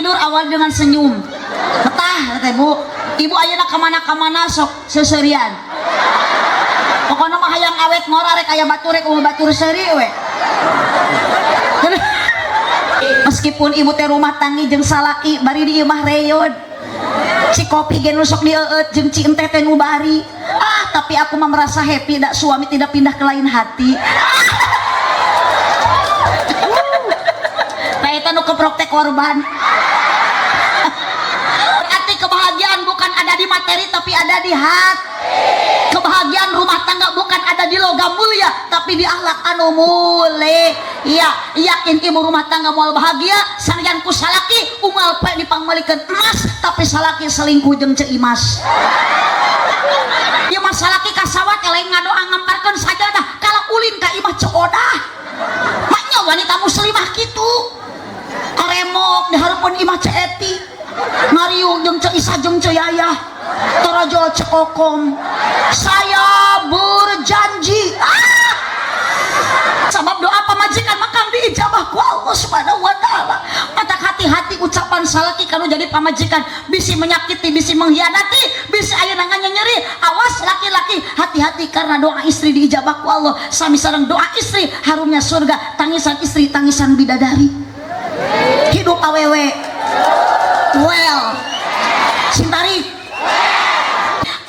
tidur awal dengan senyum. Betah teh Bu. Ibu ayeuna kemana-kamana sok seserian. Pokoknya mah hayang awet ngora rek aya batur rek batur seuri we. Meskipun ibu teh rumah tanggi jeung salaki bari di imah reyod. Si kopi ge nu sok dieueut jeung ci enteh teh nu bari. Ah, tapi aku mah merasa happy dak suami tidak pindah ke lain hati. Tah eta nu keprok teh korban. Berarti kebahagiaan bukan ada di materi tapi ada di hati. Kebahagiaan rumah tangga bukan ada di logam mulia tapi di akhlak anu mule. Iya, yakin ibu rumah tangga moal bahagia sangyan ku salaki unggal poe dipangmeulikeun emas tapi salaki selingkuh jeung Ceu Imas. Ieu mah salaki kasawat lain ngadoa ngamparkeun sajadah kalau ulin ka imah Ceu Odah. Maknya wanita muslimah kitu. Karemok di hareupeun imah Ceu Eti. Ngariung jeung Ceu Isa jeung Ceu Yayah. Torojol Ceu Kokom. Saya berjanji. Ah! Sabab doa pamajikan maka diijabah ku Allah Subhanahu wa taala. Mata hati-hati ucapan salaki kalau jadi pamajikan bisi menyakiti, bisi mengkhianati, bisi ayeuna nyeri. Awas laki-laki, hati-hati karena doa istri diijabah ku Allah. Sami sareng doa istri harumnya surga, tangisan istri tangisan bidadari. Hidup awewe. Well. Sintari.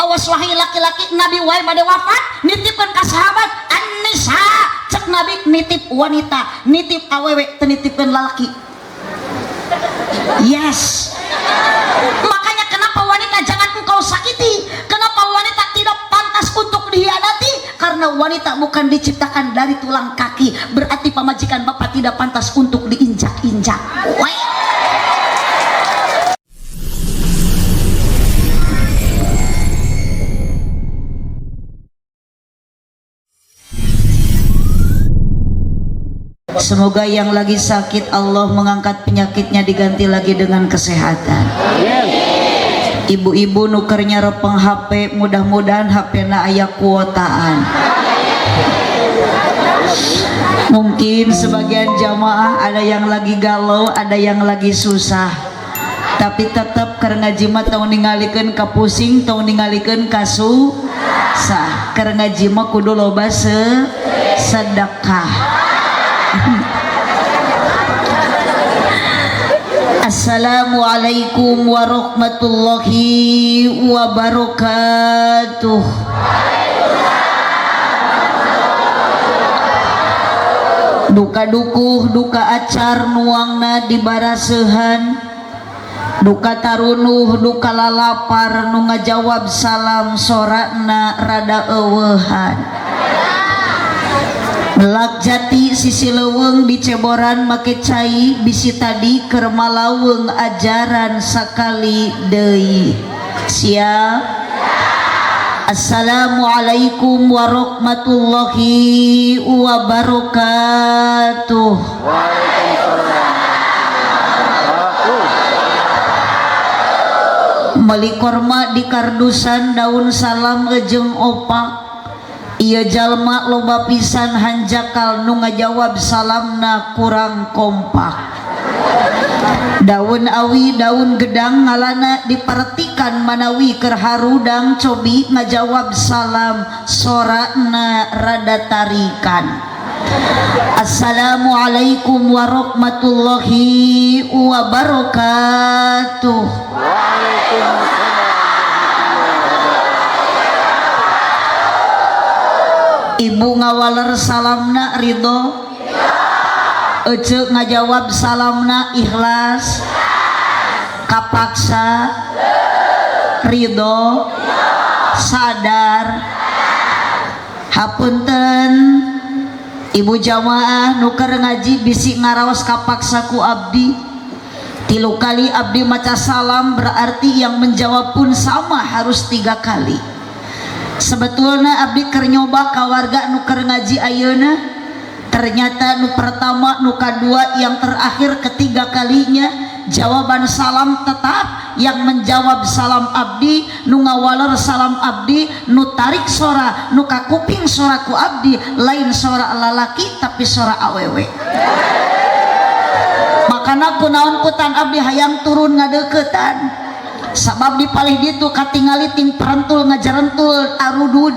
Awas wahai laki-laki, Nabi wae bade wafat nitipkeun ka sahabat An-Nisa. Cek Nabi nitip wanita, nitip awewe, teu nitipkeun lalaki. Yes. Makanya kenapa wanita jangan engkau sakiti? Kenapa wanita tidak pantas untuk dihianati? Karena wanita bukan diciptakan dari tulang kaki. Berarti pamajikan bapak tidak pantas untuk diinjak-injak. Weh. Semoga yang lagi sakit Allah mengangkat penyakitnya diganti lagi dengan kesehatan. Ibu-ibu nukernya repeng HP, mudah-mudahan HP na aya kuotaan. Mungkin sebagian jamaah ada yang lagi galau, ada yang lagi susah. Tapi tetap keur ngaji mah tong ningalikeun ka pusing, tong ningalikeun ka susah. Keur ngaji mah kudu loba sedekah. Assalamualaikum warahmatullahi wabarakatuh. Duka dukuh, duka acar nuangna di barasehan. Duka tarunuh, duka lalapar nu ngajawab salam sorakna rada eueuhan. Belak jati sisi leuweung diceboran make cai bisi tadi keur malaweng ajaran sakali deui. Siap? Assalamualaikum warahmatullahi wabarakatuh. Waalaikumsalam. Meuli korma di kardusan daun salam jeung opak. Ieu jalma loba pisan hanjakal nu ngajawab salamna kurang kompak. Daun awi daun gedang ngalana dipertikan manawi keur harudang cobi ngajawab salam sorana rada tarikan. Assalamualaikum warahmatullahi wabarakatuh. Waalaikumsalam. Ibu ngawaler salamna ridho, ece ngajawab salamna ikhlas, kapaksa, ridho, sadar. Hapunten ibu jamaah nu keur ngaji bisi ngaraos kapaksa ku abdi. 3 kali abdi maca salam berarti yang menjawab pun sama harus 3 kali. Sebetulnya abdi keur nyoba ka warga nu keur ngaji ayeuna, ternyata nu pertama, nu kadua, yang terakhir ketiga kalinya jawaban salam tetap yang menjawab salam abdi, nu ngawaler salam abdi, nu tarik sora, nu kakuping sora ku abdi, lain sora lalaki tapi sora awewe. Maka Mapana kunaon kutan abdi hayang turun ngadeukeutan, sabab di palih ditu katingali ting perentul ngajarentul arudud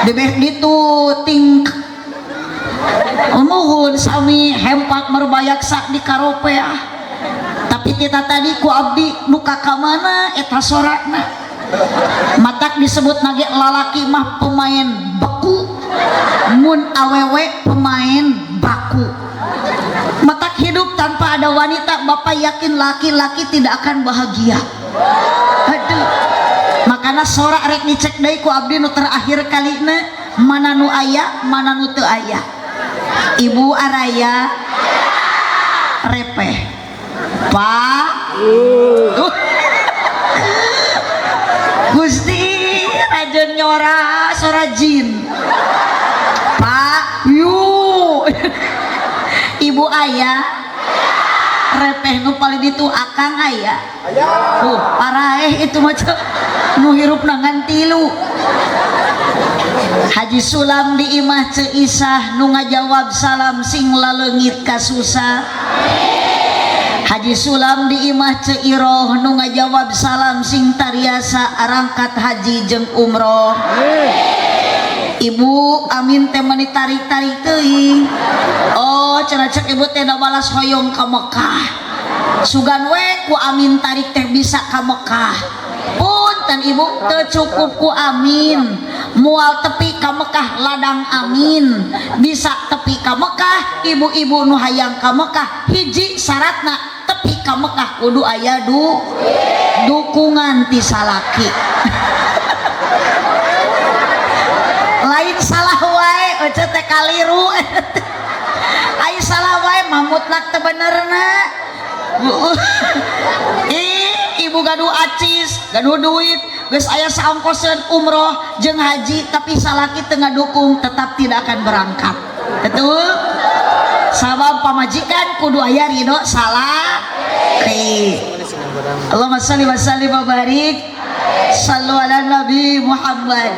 debeh ditu ting muhun sami hempak merbayaksa di karopeah. Tapi kita tadi ku abdi nuka ka mana eta sorakna, matak disebut nage lalaki mah pemain beku, mun awewe pemain baku. Matak hidup tanpa ada wanita, bapak yakin laki-laki tidak akan bahagia. Aduh, makana sorak rek dicek deui ku abdi nu terakhir kalina, mana nu aya mana nu teu aya. Ibu araya repeh pak. Gusti rajen nyora sora jin pak yu. Ibu ayah repeh nu paling ditu akang ayah paraeh itu macam nu hirup nangan tilu. Haji Sulam di imah Ceu Isah nu ngajawab salam sing laleungit kasusah. Haji Sulam di imah Ceu Iroh nu ngajawab salam sing tariasa arangkat haji jeung umroh. Ibu amin teh meuni tarik-tarik teuing. Oh cenah cek ibu teh da balas hoyong ka Mekah. Sugan we ku amin tarik teh bisa ka Mekah. Punten ibu teu cukup ku amin, mual tepi ka Mekah ladang amin. Bisa tepi ka Mekah ibu-ibu nu hayang ka Mekah hiji syaratna tepi ka Mekah kudu aya dukungan ti salaki. Lain salah wae euceu teh kaliru. Ai salah wae mah mutlak teu benerna. Ih, ibu gaduh acis, gaduh duit, geus aya saongkoseun umroh jeung haji tapi salaki teu ngadukung tetap tidak akan berangkat. Betul? Sabab pamajikan kudu aya ridho salaki. Allahumma shalli wa sallim wa barik. Sallu ala Nabi Muhammad.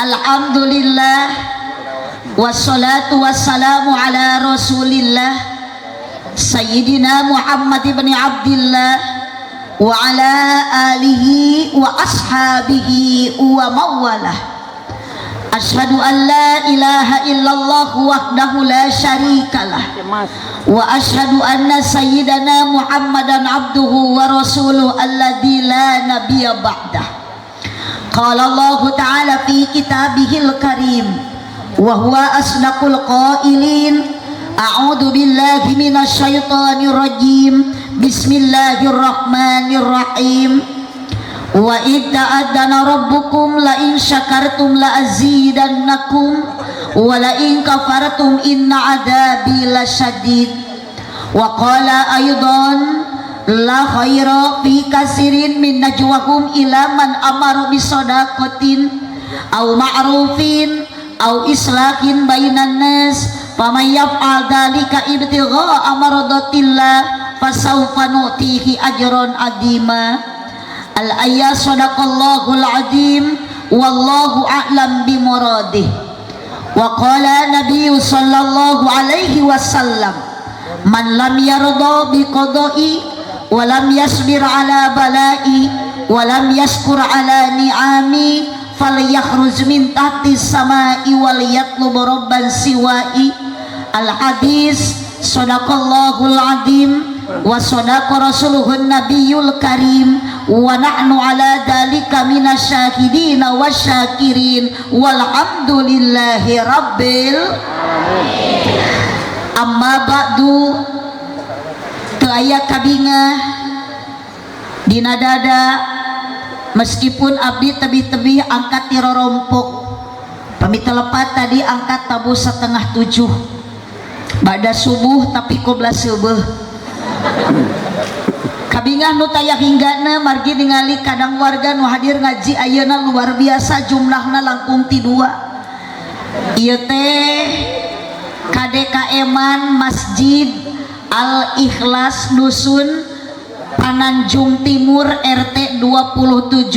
Alhamdulillah wassalatu wassalamu ala Rasulillah Sayyidina Muhammad ibn Abdillah wa ala alihi wa ashabihi wa mawalah. Asyhadu an la ilaha illallah wahdahu la syarikalah wa asyhadu anna sayyidana Muhammadan abduhu wa rasuluhu alladzi la nabiyya ba'dah. Qala Allah ta'ala fi kitabihil karim wa huwa asdaqul qailin. A'udzu billahi minasyaitonir rajim. Bismillahirrahmanirrahim. Wa id ta'adzana rabbukum la in syakartum la azidannakum wa la in kafartum inna adzabi lasyadid. Wa qala aidan la khaira fi katsirin min najwahum ila man amara bisadaqatin aw ma'rufin aw islahin bainan nas faman yaf'al dzalika ibtigha'a mardatillah fasawfa nu'tihi ajran 'azima. Al-ayat sadaqallahul azim wallahu a'lam bimuradih. Wa qala nabiyyu sallallahu alaihi wasallam man lam yarda biqada'i wa lam yasbir ala bala'i wa lam yashkur ala ni'ami falyakhruj min tahti samai wal yatlub rabban siwa'i. Al hadis sadaqallahul azim wa sadaqa rasuluhun nabiyul karim wa nahnu ala dalika minasyahidin wasyakirin walhamdulillahi rabbil alamin. Amma ba'du, teu aya kabingah dina dada meskipun abdi tebih-tebih angkat ti rorompok pamit telepat tadi angkat tabuh 6:30 ba'da subuh tapi qobla subuh. Kabingah nu taya hinggana margi ningali kadang warga nu hadir ngaji ayeuna luar biasa jumlahna langkung ti 2. Ieu teh KDKM-an Masjid Al Ikhlas Dusun Pananjung Timur RT 27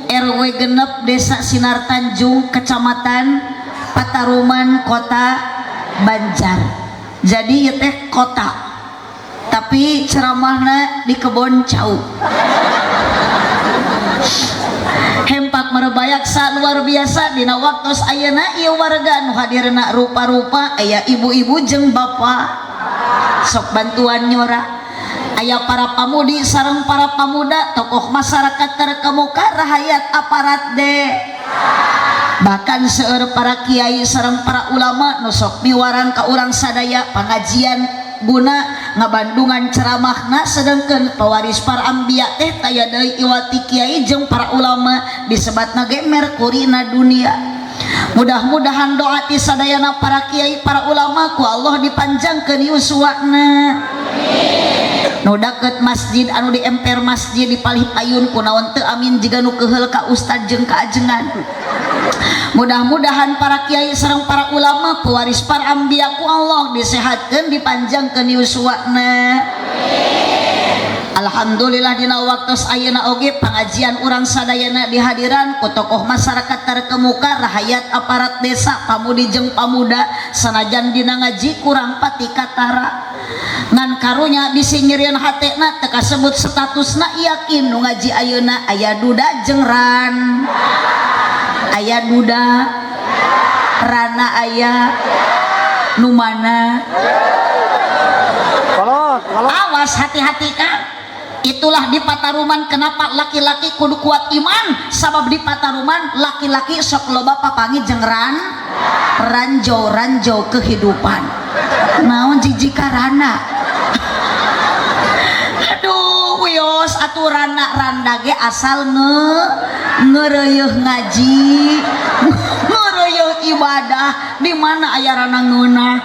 RW Genep Desa Sinar Tanjung Kecamatan Pataruman Kota Banjar. Jadi ieu teh kota. Tapi ceramahna di kebon cau. Hempak merebayaksa luar biasa dina waktos ayeuna ieu warga nu hadirna rupa-rupa aya ibu-ibu jeung bapak sok bantuan nyora aya para pamudi sareng para pamuda tokoh masyarakat terkemuka rahayat aparat de bahkan seueur para kiai sareng para ulama nu sok miwarang ka urang sadaya pangajian guna ngabandungan ceramahna sedengkeun pewaris para anbiya teh taya deui iwati kiai jeung para ulama disebatna ge merkurina dunia. Mudah-mudahan doa ti sadayana para kiai para ulama ku Allah dipanjangkeun yuswana. Nu deket masjid anu di emper masjid di palih payun kunaon teu amin jiga nu keuheul ka ustad jeung ka ajengan. Mudah-mudahan para kiai sareng para ulama pewaris para anbiya ku Allah disehatkeun dipanjangkeun yuswana. Alhamdulillah dina waktos ayeuna oge pangajian urang sadayana dihadiran ku tokoh masyarakat terkemuka rahayat aparat desa pamudi jeung pamuda sanajan dina ngaji kurang pati katara ngan karunya bisi nyerieun hatena teu kasebut statusna yakin nu ngaji ayeuna aya duda jeung ran aya duda rana aya nu mana. Awas hati-hati kan. Itulah di pataruman kenapa laki-laki kudu kuat iman sabab di pataruman laki-laki sok loba papangi jeung ranjau-ranjau kehidupan naon jijika rana. Aduh wios atuh rana randa ge asal ngeureuyeung ngaji ngeureuyeung ibadah di mana aya rana ngeunah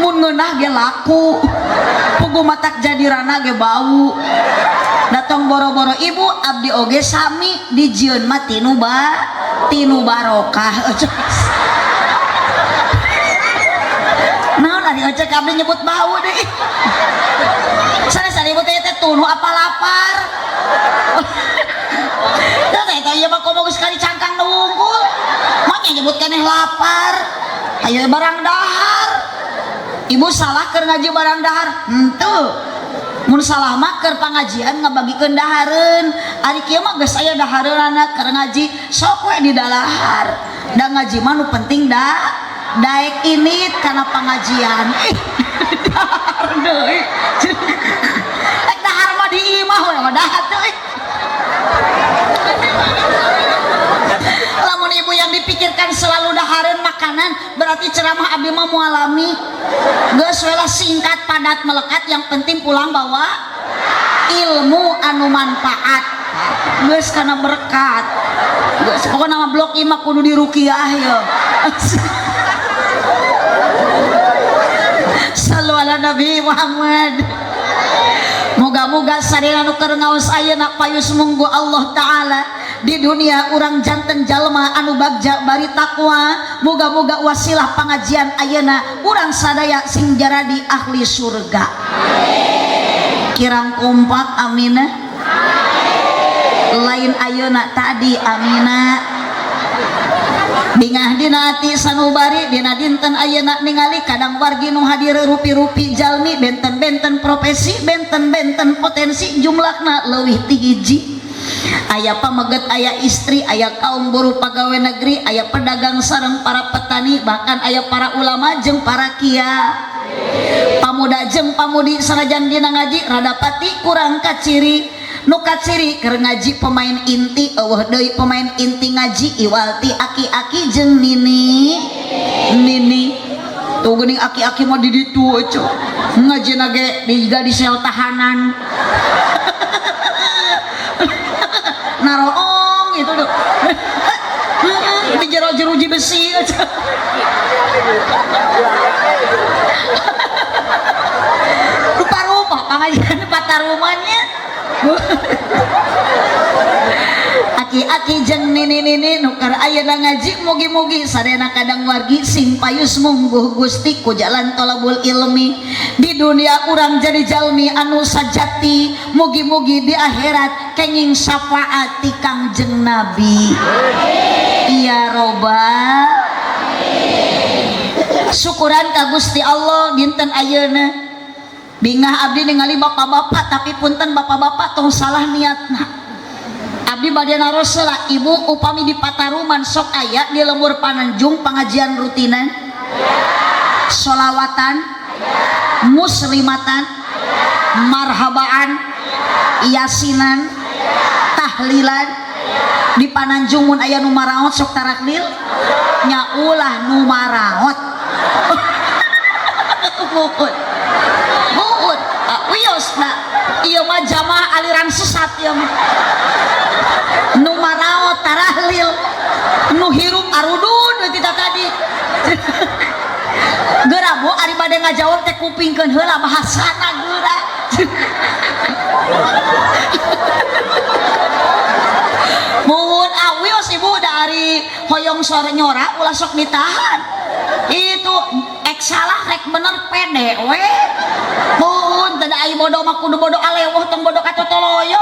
mun ngeunah ge laku pugu matak jadi rana ge bau datang boro-boro ibu abdi oge sami dijieun mah tinu barokah. Naon ari ocek abdi nyebut bau deui sanes ari ibu teh tunu apa lapar. Tah eta ieu mah komo geus kali cangkang nu wungkul mah nyebut keneh lapar ayo barang dahar. Ibu salah keur ngaji barang dahar henteu mun salah mah keur pangajian ngabagikeun dahareun ari kieu mah geus aya dahareunana keur ngaji sok we di dalahar da ngaji mah nu penting da daek init kana pangajian. Dahar deui rek dahar mah di imah we dahar deui. Lamun ibu yang dipikirkan selalu dahareun makanan berarti ceramah abdi mah mualami geus we lah singkat padat melekat yang penting pulang bawa ilmu anu manfaat geus kana berkat geus pokona mah blok ieu mah kudu diruqyah ye. Sallu ala Nabi Muhammad. Moga-moga sadaya nu keur ngaos ayeuna payus munggu Allah Ta'ala di dunia urang janten jalma anu bagja bari takwa. Moga-moga wasilah pangajian ayeuna urang sadaya sing jaradi ahli surga. Kirang kompak amina. Lain ayeuna tadi amina. Bingah dina ati sanubari dina dinten ayeuna ningali kadang wargi nu hadir rupi-rupi jalmi benten-benten profesi benten-benten potensi jumlahna leuwih ti hiji. Aya pameget aya istri aya kaum buruh pagawe negeri aya pedagang sareng para petani bahkan aya para ulama jeung para kiai pamuda jeung pamudi sanajan dina ngaji rada pati kurang kaciri nu kaciri keur ngaji pemain inti eueuh deui pemain inti ngaji iwal ti aki-aki jeung nini nini tuh geuning aki-aki mah di ditu eueuh ngajina ge diga di sel tahanan naroong gitu tuh di jero jeruji besi. Rupa-rupa pangajian patarumannya. Aki-aki jeung nini-nini nu keur ayeuna ngaji mugi-mugi sadayana kadang wargi sing payus mungguh Gusti ku jalan tolabul ilmi di dunia urang jadi jalmi anu sajati mugi-mugi di akhirat kenging syafaat ti Kangjeng Nabi. Ya robbal syukuran ka Gusti Allah dinten ayeuna. Bingah abdi ningali bapak-bapak, tapi punten bapak-bapak tong salah niatna. Abdi bade naros heula, ibu upami di Pataruman sok aya di lembur Pananjung pengajian rutinan, sholawatan, muslimatan, marhabaan, yasinan, tahlilan. Di Pananjung mun aya nu maraot sok taraklil nya, ulah nu maraot. Muhun muhun, ah, wios da ieu mah jamaah aliran sesat ieu mah. Nu maraot tarahlil, nu hirup arudun we tita tadi. Geura bu, ari bade ngajawab teh kupingkeun heula bahasana geura. Muhun awios ibu, dari hoyong sore nyora ulah sok ditahan. Itu ek salah rek bener pede we. Muhun teu ai bodoh mah kudu bodoh alewuh, tong bodoh katotoloyo.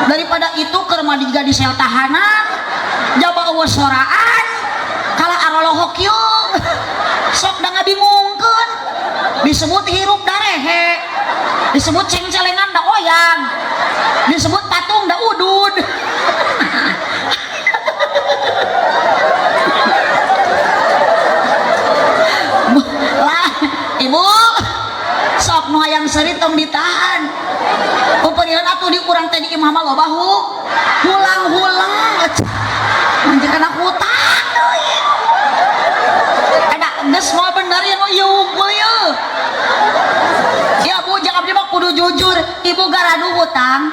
Daripada itu keur mah diga di sel tahanan jaba eueuh soraan kalah arolohok ieu. Sok da ngabingungkeun, disebut hirup darehe, disebut cengcelengan da oyang, disebut patung da udud. Lah ibu sok nu hayang seuri tong ditahan. Upeureun atuh di urang teh di imah mah loba hulang-hulang anjing kana hutang deui. Ada geus moal bener ieu nu ieu wungkul ieu. Ya bu, jangan abdi mah kudu jujur, ibu garadu hutang.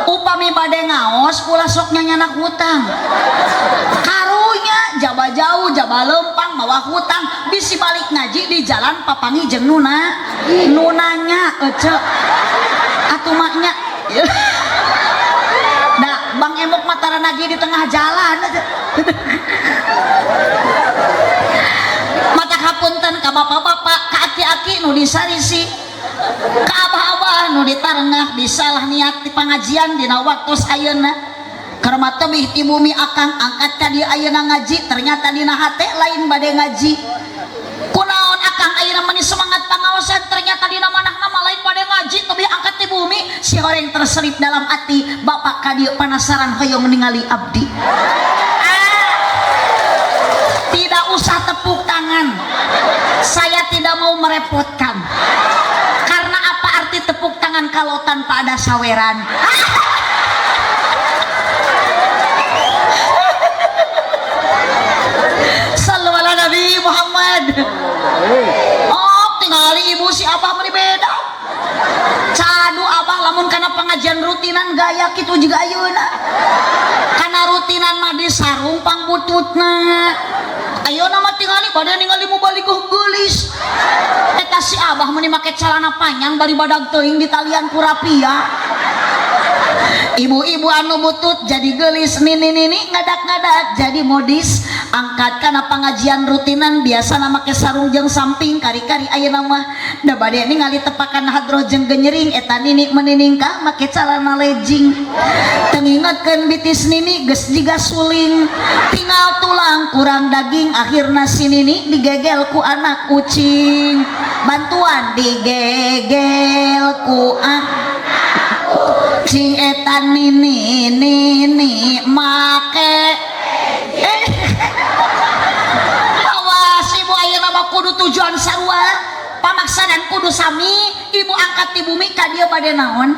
Upami bade ngaos ulah sok nyanyanak hutang. Karunya jaba jauh jaba lempang mawa hutang, bisi balik ngaji di jalan papangi jeung nuna nunanya ece atuh maknya. Da Bang Emok matara nagi di tengah jalan. Mata kapunten ka bapak-bapak, ka aki-aki nu disarisi, ka abah-abah nu ditarengah, disalah niat di pengajian dina waktu ayeuna. Karma tebih ti bumi akang angkat ka dieu ayeuna ngaji, ternyata dina hate lain bade ngaji. Kunaon akang ayeuna meni semangat pangaosan, ternyata dina manahna mah lain bade ngaji, tebih angkat ti bumi. Si horeng terselip dalam hati, bapak ka dieu penasaran hoyong ningali abdi. Tidak usah tepuk tangan, saya tidak mau merepotkan. Karena apa arti tepuk tangan kalau tanpa ada saweran? Sallu ala Nabi Muhammad. Oh, tinggali ibu si abah meni beda. Cadu abah lamun kana pengajian rutinan gaya kitu juga ayeuna. Kana rutinan mah disarung pangbututna. Ayeuna mah tingali bade ningali mubalikuh geulis. Eta si abah meni make celana panjang bari badag teuing di talian kurapia. Ibu-ibu anu butut jadi geulis, nini-nini ngadak-ngadak jadi modis. Angkat kana pengajian rutinan biasana make sarung jeung samping kari-kari ayeuna mah da bade ningali tepakan hadroh jeung genyering eta nini meniningkah make celana legging. Teu ngingetkeun bitis nini geus jiga suling, tinggal tulang kurang daging, akhirna si nini digegel ku anak ucing. Bantuan digegel ku anak cing eta nini nini make. Awas ibu ayeuna mah kudu tujuan sarua, pamaksadan kudu sami. Ibu angkat ti bumi ka dieu bade naon?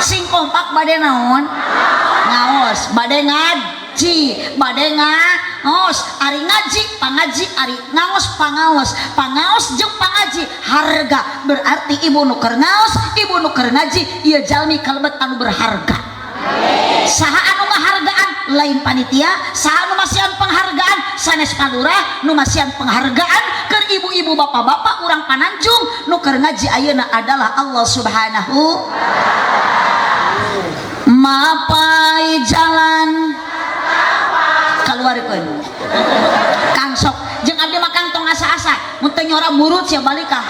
Sing kompak bade naon? Ngaos, bade ngaji, bade ngaos. Ari ngaji pangaji, ari ngaos pangaos. Pangaos jeung pangaji harga, berarti ibu nu keur ngaos, ibu nu keur ngaji ieu jalmi kalebet anu berharga. Saha anu ngahargaan lain panitia, saha anu masihan penghargaan sanes palurah, nu masihan penghargaan keur ibu-ibu bapak-bapak urang Pananjung nu keur ngaji ayeuna adalah Allah Subhanahu. Mapai jalan kaluarkeun Kang sok jeung abdi mah Kang tong asa-asa mun teu nyora burut sia balik ka.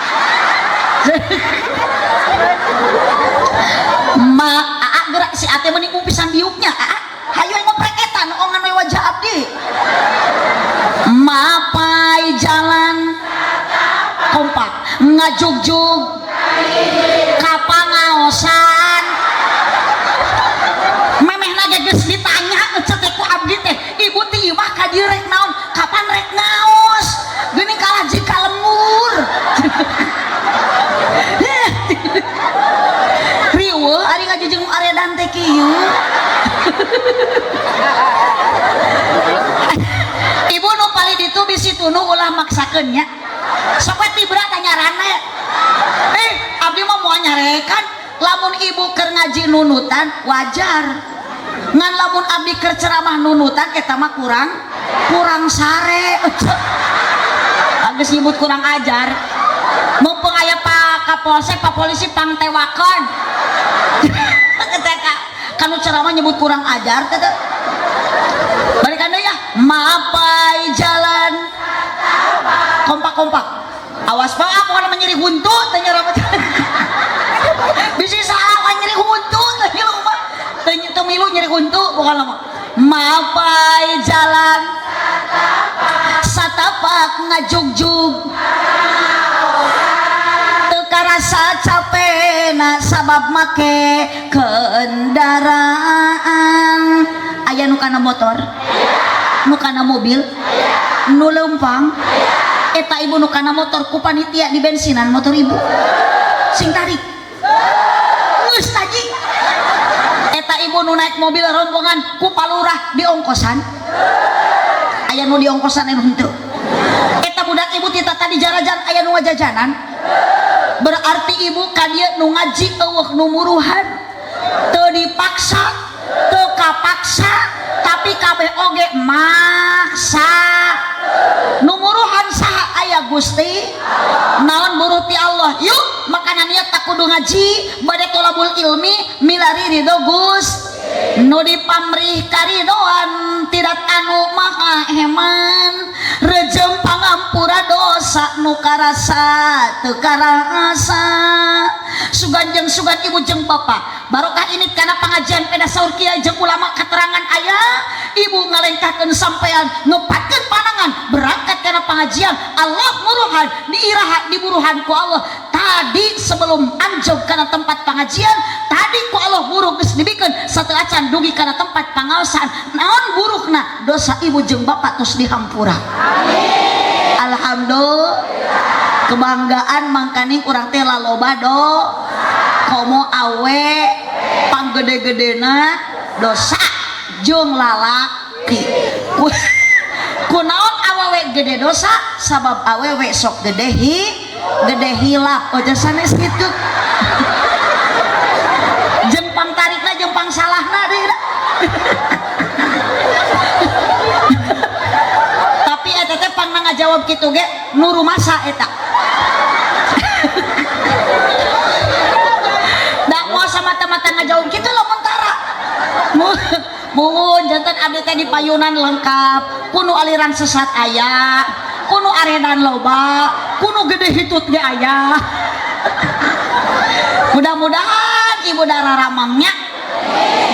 Ma aa gerak si ate meni pisan diuknya aa hayu ngoprek eta nu ongan we wajah abdi. Mapai jalan kompak ngajugjug teh kieu. Ibu nu palih ditu bisi tunu ulah maksakeun nya. Sok we tibra tanyarana. Abdi mah moal nyarekan lamun ibu keur ngaji nunutan wajar. Ngan lamun abdi keur ceramah nunutan eta mah kurang sare. Geus nyebut kurang ajar. Mumpung aya Pak Kapolsek, Pak Polisi pangtewakeun. Ketika kanu ceramah nyebut kurang ajar teh. Balikan deui ya. Mapai jalan kompak-kompak. Awas Pak, pokona mah nyeri huntu teh nyerah. Bisi salah nyeri huntu teh milu mah. Teu milu nyeri huntu pokona mah. Mapai jalan satapak ngajugjug teu karasa capena sabab make kendaraan. Aya nu kana motor, nu kana mobil, nu leumpang. Eta ibu nu kana motor ku panitia di bensinan motor ibu sing tarik geus taji. Eta ibu nu naik mobil rombongan ku palurah di ongkosan. Aya nu di ongkosan anu henteu. Eta budak ibu tita tadi jarajan aya nu ngajajanan. Berarti ibu ka dieu nu ngaji eueuh nu muruhan, teu dipaksa, teu kapaksa, tapi kabeh oge maksa. Nu muruhan saha? Aya Gusti. Naon buruh ti Allah? Yuk makanan niat tak kudu ngaji bade tolabul ilmi milari ridho Gusti. Nu dipamrih karidoan tidak anu maha heman, rejem pangampura dosa nu karasa teu karasa. Sugan jeung sugan ibu jeung bapa barokah ini kana pengajian pada saur kiai jeung ulama keterangan aya ibu ngalengkahkeun sampean ngepatkeun panangan berangkat kana pengajian Allah muruhan diiraha diburuhan ku Allah. Tadi sebelum anjog kana tempat pengajian tadi ku Allah buruh geus dibikeun sateuacan dugi kana tempat pangaosan. Naon burukna dosa ibu jeung bapak tos dihampura. Amin. Alhamdulillah. Kebanggaan mangkaning urang teh laloba do komo awe panggede-gedena dosa jeung lalaki. Kunaon awewe gede dosa? Sabab awewe sok gede gede hilap. Oh sanes kitu. Jeung pangtarikna jeung pangsalahna deui. Tapi eta teh pangna ngajawab kitu ge nu rumasa eta. Da moal samata-mata ngajawab kitu lamun tara. Muhun janten abdi teh di payunan lengkap, kuno aliran sesat aya, kuno arenan loba, kuno gede hitut ge aya. Mudah-mudahan ibu darah ramangnya.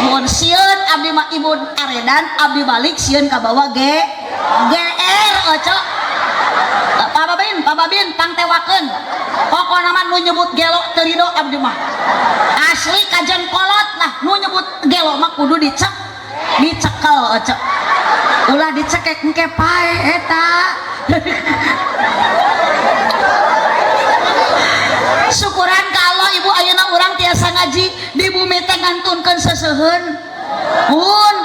Muhun sieun abdi mah ibu aredan, abdi balik sieun ka bawa ge GR oco. Pak Babin pangtewakeun. Pokona mah nu nyebut gelo teu rido abdi mah. Asli kajen kolot lah nu nyebut gelo mah kudu dicekel oco. Ulah dicekek engke pae eta. Syukuran ka Allah ibu ayeuna urang tiasa ngaji di bumi teh ngantunkeun seseuheun. Mun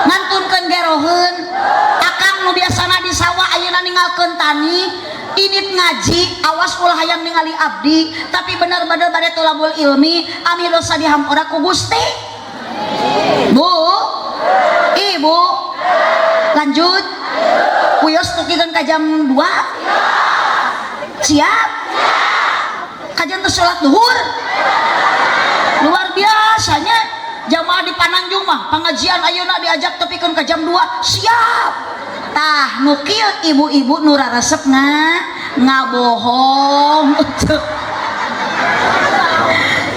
ngantunkeun geroheun. Akang nu biasana di sawah ayeuna ninggalkeun tani, init ngaji, awas ulah hayang ningali abdi, tapi bener-bener bade tolabul ilmi, ami dosa dihampura ku Gusti. Bu, ibu, lanjut. Wios tukikeun ka jam 2. Siap? Kajian teh salat duhur. Luar biasanya jamaah di Pananjung mah pengajian ayeuna diajak tepikeun ka jam 2. Siap. Tah nukil ibu-ibu nu raresep ngabohong.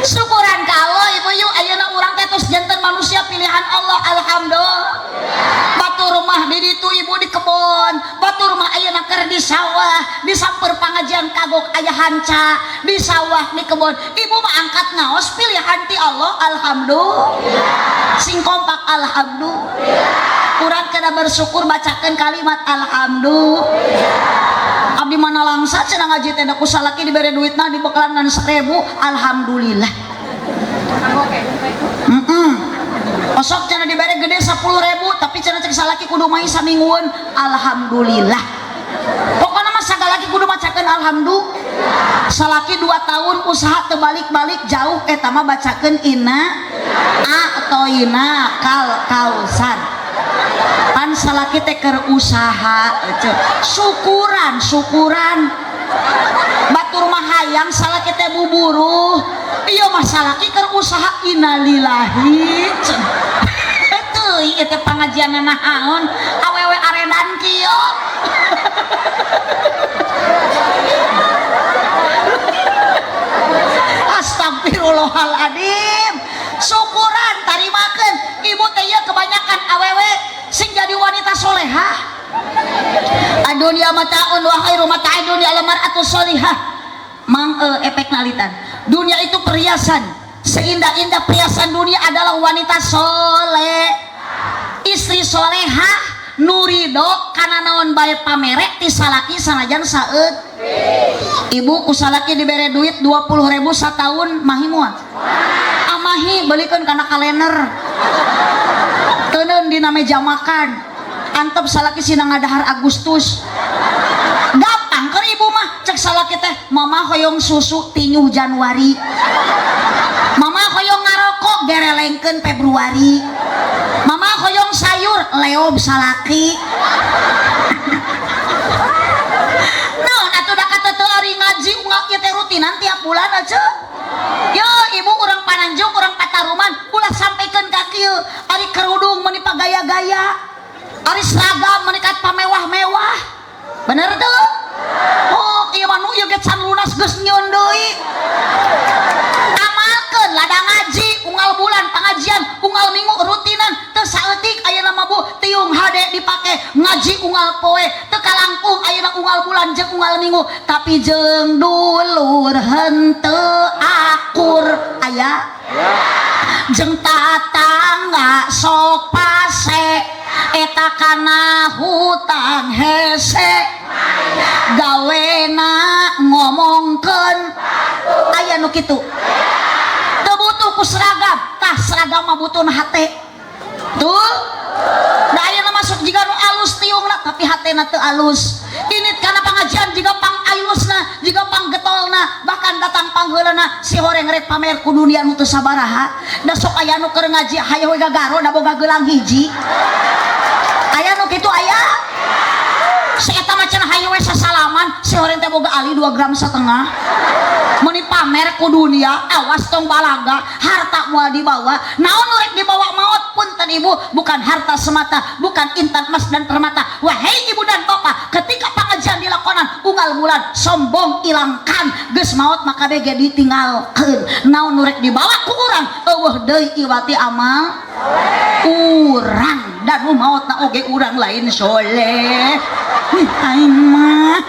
Syukuran ka Allah ibu yuk ayeuna urang teh tos janten manusia pilihan Allah. Alhamdulillah. Batur rumah di ditu ibu di kebon, batur rumah ayeuna keur di sawah, disamper pangajian kagok aya hanca di sawah di kebon. Ibu mah angkat ngaos pilihan ti Allah. Alhamdulillah. Sing kompak alhamdulillah. Urang kena bersyukur bacakeun kalimat alhamdulillah. Abdi mana langsa cenah ngaji teh ku salaki dibere duitna dibekalan ngan 1000. Alhamdulillah. Osok cenah dibere gede 10.000 tapi cenah cek salaki kudu main saminggueun. Alhamdulillah. Pokona mah sagalaki kudu macakeun alhamdulillah. Salaki 2 tahun usaha teu balik-balik jauh eta mah bacakeun inna a'toina kal kausar. Pan salaki teh keur usaha eceu. Syukuran, syukuran. Batur mah hayang salaki teh buburuh. Ieu mah salaki keur usaha innalillahi. Teuing ieu teh pangajianna naon? Awewe aredan kieu. Astagfirullahaladzim. Syukuran tarimakeun. Ibu teh ieu kebanyakan awewe sing jadi wanita solehah. Adunya mataun wa khairu mata'id dunya al mar'atu solihah. Mang efek nalitan. Dunia itu perhiasan. Seindah-indah perhiasan dunia adalah wanita soleh. Istri solehah nurido kana naon bae pamere ti salaki sanajan saeut. Ibu ku salaki dibere duit 20.000 sataun mahi moal. Amahi belikeun kana kalender. Teuneun dina meja makan. Antep salaki sina ngadahar Agustus. Gampang keur ibu mah cek salaki teh mama hoyong susu tinyuh Januari. Mama hoyong ngarokok gerelengkeun Februari. Mama hoyong sayur leob salaki. Naon atuh da kata teu ari ngaji unggal ieu teh rutinan tiap bulan aja. Yo ibu urang Pananjung urang Pataruman ulah sampikeun ka kieu ari kerudung meuni pagaya-gaya. Ari seragam meuni pamewah-mewah. Bener tuh? Oh, ieu mah nu ieu ge can lunas geus nyieun deui. Amalkeun ladang ngaji unggal bulan pengajian unggal minggu rutinan teu saeutik ayeuna mah Bu tiung hade dipake ngaji unggal poe teu kalangkung ayeuna unggal bulan jeung unggal minggu tapi jeung dulur henteu akur aya jeung tatangga sok pase eta kana hutang hese gawena ngomongkeun aya nu kitu teu butuh ku seragam tah seragam mah butuhna hate tuh da ayeuna masuk jiga nu alus tiungna tapi hatena teu alus init kana pangajian jiga pang ayusna jiga pang getolna bahkan datang pangheulana si horeng rek pamer ku dunia nu teu sabaraha da sok aya nu keur ngaji hayoh we gagaro da boga geulang hiji aya nu kitu aya si eta mah cenah hayoh we sasalaman si horeng teh boga ali 2,5 gram meuni pamer ku dunia awas tong balaga harta moal dibawa naon nu rek dibawa maot punten ibu bukan harta semata bukan intan emas dan permata wahai ibu dan bapak ketika pengajian dilakonan unggal bulan sombong ilangkan geus maot maka bege ditinggalkeun naon nu rek dibawa ku urang eueuh deui iwati amal urang dan nu maotna oge urang lain soleh aing mah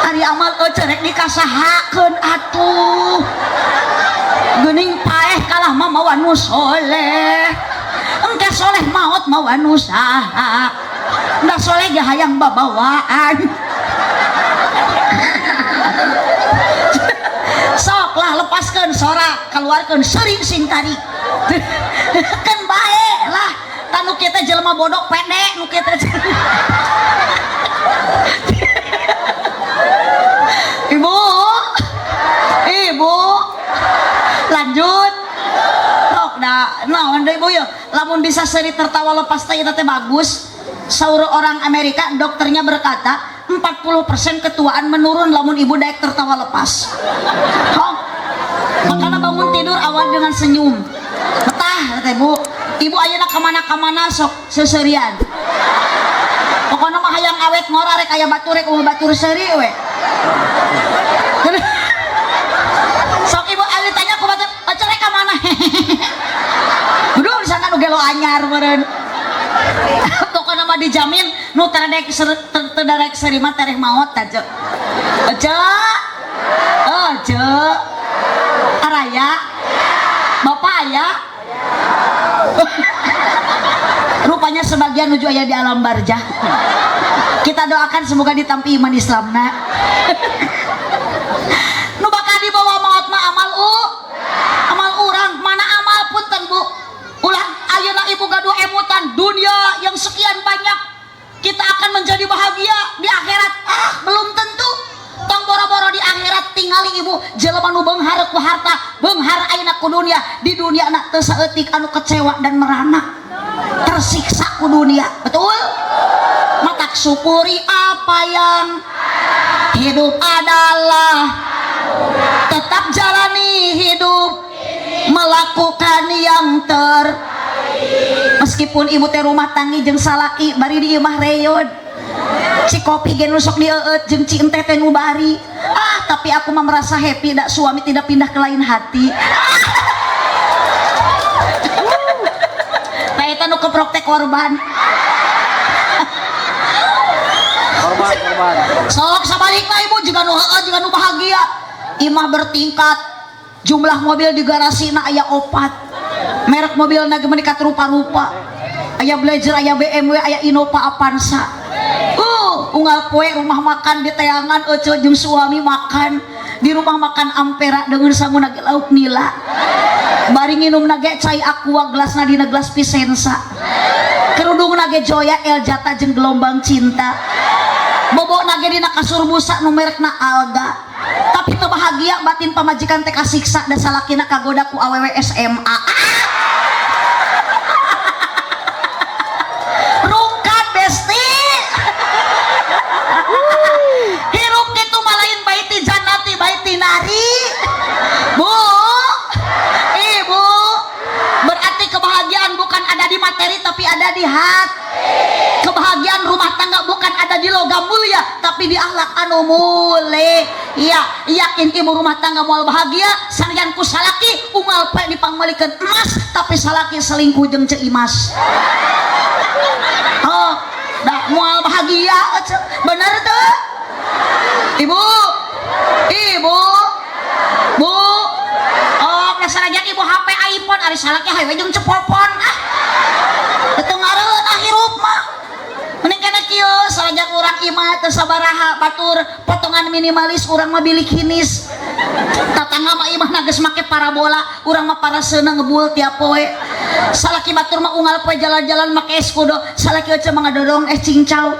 ari amal eueuh rek dikasahakeun atuh geuning paeh kalah mah mawa nu soleh engke soleh maot mawa nu saha da soleh ge hayang babawaan sok lah lepaskeun sora keluarkeun seuring sing tarik kan bae lah tanu kita jelema bodoh pede nu kita ibu ibu lanjut tok da naon deui ibu ya lamun bisa seri tertawa lepas teh eta teh bagus. Saur orang Amerika dokternya berkata 40% ketuaan menurun lamun ibu daek tertawa lepas. Hong. Makanya bangun tidur awal dengan senyum. Betah teh Bu. Ibu ayeuna kemana-kamana sok seserian. Pokoknya mah hayang awet ngora rek aya batur rek eueuh batur seuri we. Sok ibu ali tanya ku batur, "Aca rek ka mana?" Kudu misalkan nu gelo anyar meureun. Pokoknya mah dijamin nu teu darek seuri mah tereh maot ta ceu. Ece. Ece. Araya. Bapak aya. Rupanya sebagian nuju aya di alam barjah. Kita doakan semoga ditampi iman Islamna. Nu bakal dibawa maot mah amal amal urang, mana amal punten Bu. Ulah ayeuna harta, beunghar ayeuna ku dunia, di dunia na teu saeutik anu kecewa dan merana, tersiksa ku dunia. Betul? Matak syukuri apa yang hidup adalah, tetap jalani hidup, melakukan yang ter, meskipun ibu teh rumah tangga jeung salaki bari di imah reyod, ci kopi ge nu sok dieueut jeung ci enteh teh nu bari, ah, tapi aku mah merasa happy dak suami tidak pindah ke lain hati. Tah eta nu keprok teh korban. Korban, korban. Sok sabalikna ibu juga nu heueuh juga nu bahagia. Imah bertingkat, jumlah mobil di garasi na aya 4, merek mobil na ge meuni rupa-rupa, aya Blazer, aya BMW, aya Innova, Avanza. Unggal poe rumah makan di teangan ece jeung suami makan di rumah makan Ampera dengan sanguna ge lauk nila, bari nginum ge cai aqua gelasna dina gelas Pisensa, kerudungna ge Joya El Jata jeung gelombang cinta, bobona ge dina kasur busa nu merekna Alga. Tapi teu bahagia batin, pamajikan teh kasiksa da salakina kagoda ku awewe SMA. Ah! Rungkad besti. Hirup kitu mah lain baiti jannati baiti nari. Bu, ibu, berarti kebahagiaan bukan ada di materi tapi ada di hati. Kebahagiaan rumah tangga bukan ada di logam mulia tapi di akhlak anu mulia. Yakin ibu rumah tangga moal bahagia sangyan ku salaki unggal poe dipangmeulikeun emas tapi salaki selingkuh jeung Ceu Imas. Oh, dah moal bahagia ece. Bener teu? Ibu, ibu, bu, oh, sanajan ibu HP iPhone ari salaki hayu jeung cepopon, ah. Teu ngareunah hirup mah. Mending kana kieu sanajan urang imah teu sabaraha batur potongan minimalis, urang mah bilik hinis. Tatangga mah imahna geus make parabola, urang mah paraseuna ngebul tiap poe. Salaki batur mah unggal poe jalan-jalan make es kudo, salaki ece mah ngadodong es cincau.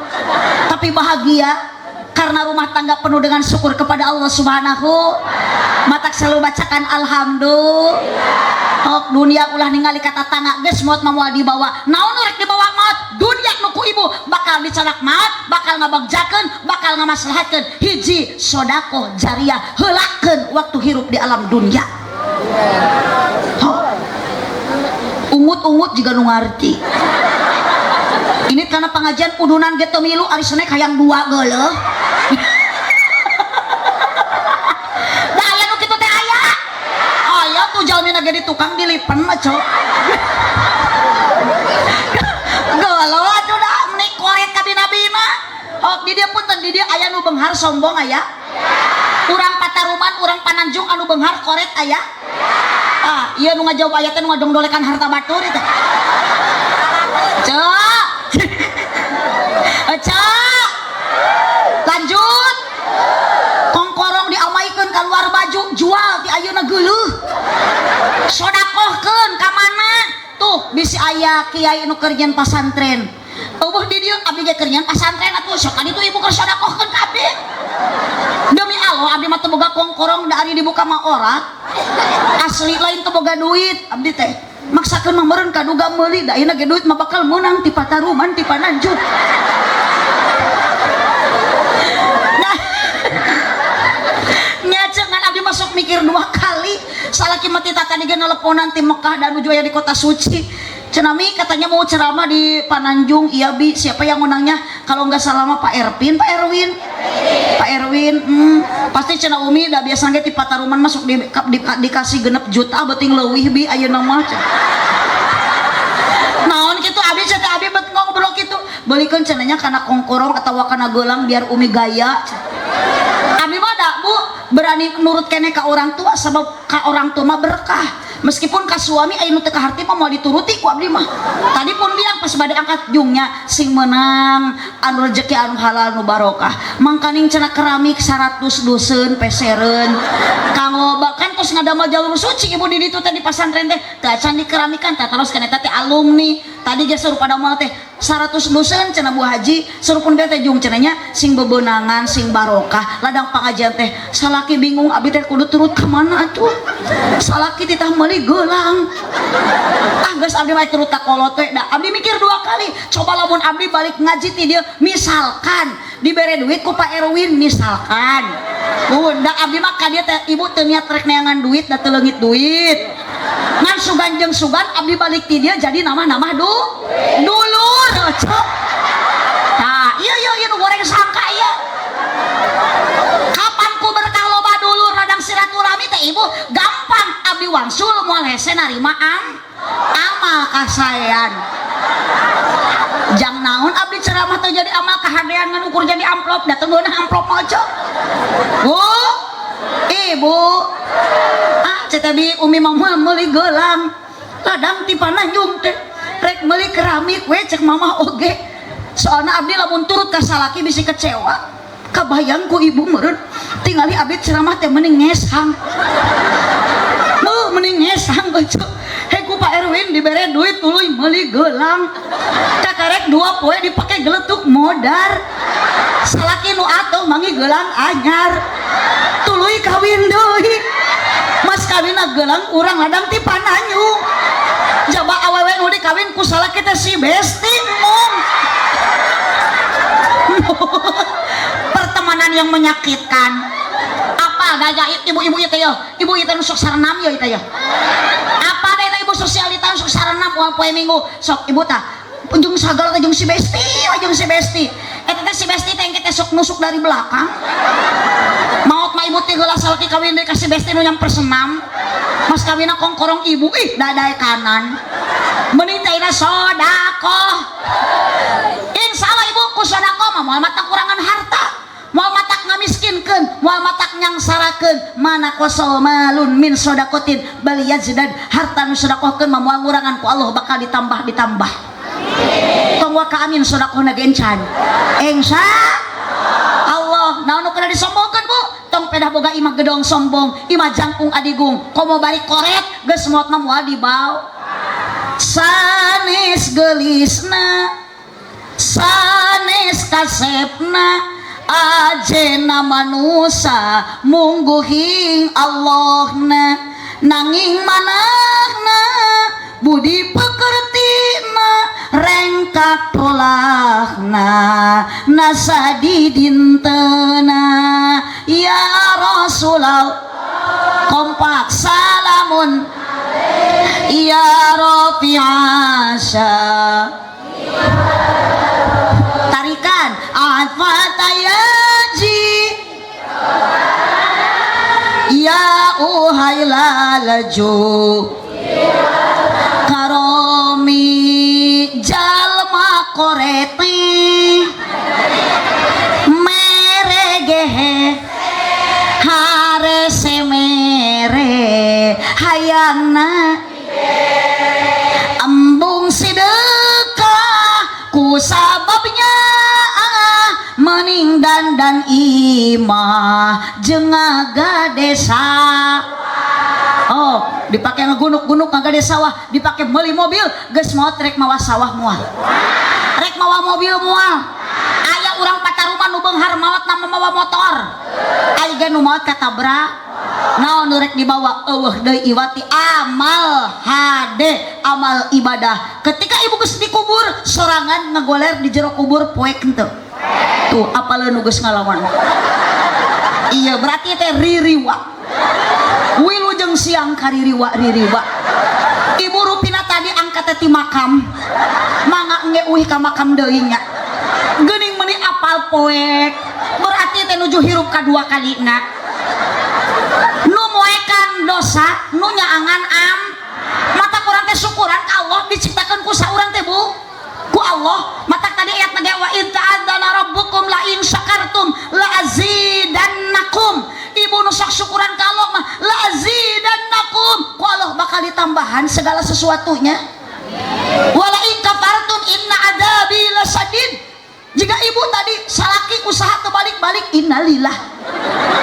Tapi bahagia karena rumah tangga penuh dengan syukur kepada Allah Subhanahu. Matak selalu bacakan alhamdulillah. Oh, dunia ulah ningali ka tatangga geus maot mah moal dibawa. Naon nu rek dibawa maot? Dunia nu ku ibu bakal dicanak maot, bakal ngabagjakeun, bakal ngamaslahatkeun. Hiji sodakoh jariah heulakeun waktu hirup di alam dunia. Oh. Ungut-ungut juga nu ngarti. Ini karena pengajian udunan ge teu milu ari snack hayang dua geuleuh. Da aya nu kitu teh aya. Aya tuh jalmina ge di tukang dilipen mah cok. Geuleuh atuh da meuni koret ka bina-bina. Oh, di dieu punten di dieu aya nu beunghar sombong aya. Urang Pataruman, urang Pananjung anu beunghar koret aya. Ah, ieu nu ngajawab aya teh nu ngadongdolekan harta batur ieu teh. Cek. Cek. Lanjut. Kongkorong diamaikeun kaluar baju jual ti ayeuna geuleuh. Sodakohkeun ka mana? Tuh bisi aya kiai nu keur nyeun pasantren. Eueuh di dieu abdi ge keur nyeun pasantren atuh sok ka ditu ibu keur sodakohkeun ka abdi. Demi Allah abdi mah teu boga kongkorong da ari dibuka mah orat. Asli lain teu boga duit abdi teh. Maksakeun mah meureun kaduga meuli da ayeuna ge duit mah bakal meunang ti Pataruman ti Pananjung. Nah, nyacengan abdi masuk mikir dua kali. Salaki mah ti tadi ge nelponan ti Mekah dan nuju aya di kota suci. Cenami katanya mau ceramah di Pananjung. Iya bi, siapa yang ngundangnya? Kalau nggak salah mah Pak Erpin, Pak Erwin. Pak Erwin, pasti cenah Umi dah biasa ge ti Pataruman masuk dikasih 6 juta beuting leuwih bi ayeuna mah. Naon kitu abdi cenah abdi bet ngobrol kitu. Beulikeun cenahnya kana kongkorong atawa kana gelang biar Umi gaya. Abdi mah da Bu berani nurut keneh ka orang tua sebab ka orang tua mah berkah. Meskipun ka suami aya nu teu kaharti mah moal dituruti ku abdi mah. Tadi pun bilang pas bade angkat jungnya sing menang anu rezeki anu halal nu barokah. Mangkaning cenah keramik 100 dusun pesereun. Kanggo bahkan tos ngadamel jalur suci ibu di ditu teh di pasantren teh teu acan dikeramikan tah terus kana eta teh alumni. Tadi ge saur pada moal teh 100 lusen cenah Bu Haji serupun teh jung cenah nya sing bebenangan sing barokah ladang pangajian teh salaki bingung abdi teh kudu turut ka mana atuh salaki titah meuli geulang ah geus abdi mah turut ka kolot we da abdi mikir dua kali coba lamun abdi balik ngaji ti dieu misalkan dibere duit ku Pak Erwin misalkan da abdi mah ka dieu teh ibu teu niat rek neangan duit da teu leungit duit ngan sugan jeung sugan abdi balik ti dieu jadi nama-nama dulur cok tah ieu ieu ieu nu goreng sangka ieu kapan ku berkah loba dulur ladang silaturahmi teh ibu gampang abdi wangsul moal hese narima amal kasaean jang naon abdi ceramah teh jadi amal kahadean ngan ukur jadi amplop da teu ngeunah amplop mah cok bu ibu ah cetabi umi mah meuli geulang ladang ti Pananjung teh rek meuli keramik we cek mamah oge soalna abdi lamun turut ka salaki bisi kecewa kabayang ku ibu meureun tingali abdi ceramah teh mending ngesang mending ngesang baca hei ku Pak Erwin dibere duit tuluy meuli geulang kakarek 2 poe dipake geletuk modar salaki nu atuh mangi geulang anyar tuluy kawin deui mas kawinna geulang urang ladang ti Pananjung jaba awewe nu dikawin ku salaki teh si besti mung pertemanan yang menyakitkan apa gaya ibu-ibu itu ya ibu itu nu sok sarenam ya itu ya apa deh ibu sosialita nu sok sarenam uang poe minggu sok ibu tah jeung sagala teh jeung si besti jeung si besti eta teh si besti teh engke teh sok nusuk dari belakang maot mah ibu teh heula salaki kawin deui ka si besti nu nyamper senam mas kawinna kongkorong ibu ih dadae kanan mending teh ina sodakoh insyaallah ibu ku sodakoh mah moal mata kurangan harta moal matak ngamiskinkeun moal matak nyangsarakeun mana kosol malun min sodakotin bal yazdad harta nu sodakohkeun mah moal ngurangan ku Allah bakal ditambah ditambah tong waka amin sodakohna ge encan insya Allah naon nu kana disombongkeun bu tong pedah boga imah gedong sombong imah jangkung adigung komo bari koret geus maot mah moal dibawa sanes geulisna sanes kasepna ajena manusa mungguhing Allahna nanging manahna budi pekertina rengkak polahna nasadi dintena ya Rasulullah kompak salamun ya Rafi'asya tarikan atfatayaji ya uhailalaju karomi jalma korete meregehe harese mere hayangna embung sedekah ku sababnya mening dandan imah jeung ngagade oh dipakai ngegunuk-gunuk ngagade sawah dipakai meuli mobil geus maot rek mawa sawah moal rek mawa mobil moal aya urang pataruman nu beunghar maot na mawa motor aya ge nu maot katabrak naon nu rek dibawa eueuh deui iwati amal hade amal ibadah ketika ibu geus dikubur sorangan ngegoler di jero kubur poek henteu tuh apaleun nu geus ngalaman iya berarti teh ririwa wilujeng siang kaririwa ririwa ibu rupina tadi angkat ti makam mangga nge uih ka makam deui nya geuning meuni apal poek berarti teh nuju hirup kadua kalina nu moekan dosa nu nyaangan am mata kurang teh syukuran ka Allah diciptakeun ku saurang teh bu ku Allah mata tadi ayat nage wa in ta'adzana rabbukum la in syakartum la azidannakum ibu nu sok syukuran ka Allah mah la azidannakum ku Allah bakal ditambahan segala sesuatunya wala in kafartum inna adabi lasadid jika ibu tadi salaki usaha terbalik-balik innalillah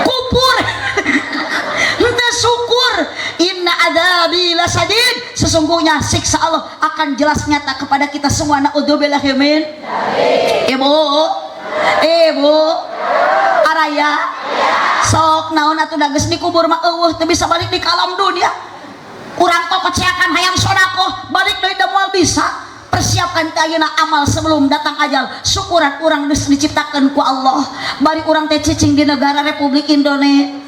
kupur henteu syukur inna adabi lasadid lasyadid. Sesungguhnya siksa Allah akan jelas nyata kepada kita semua. Naudzubillahi min. Ibu, ibu, araya, sok naon atuh da geus dikubur mah euweuh teu bisa balik di alam dunia. Urang kokoceakan hayang sodakoh balik deui da moal bisa. Persiapkan teh ayeuna amal sebelum datang ajal. Syukuran urang geus diciptakeun ku Allah. Bari urang teh cicing di negara Republik Indonesia.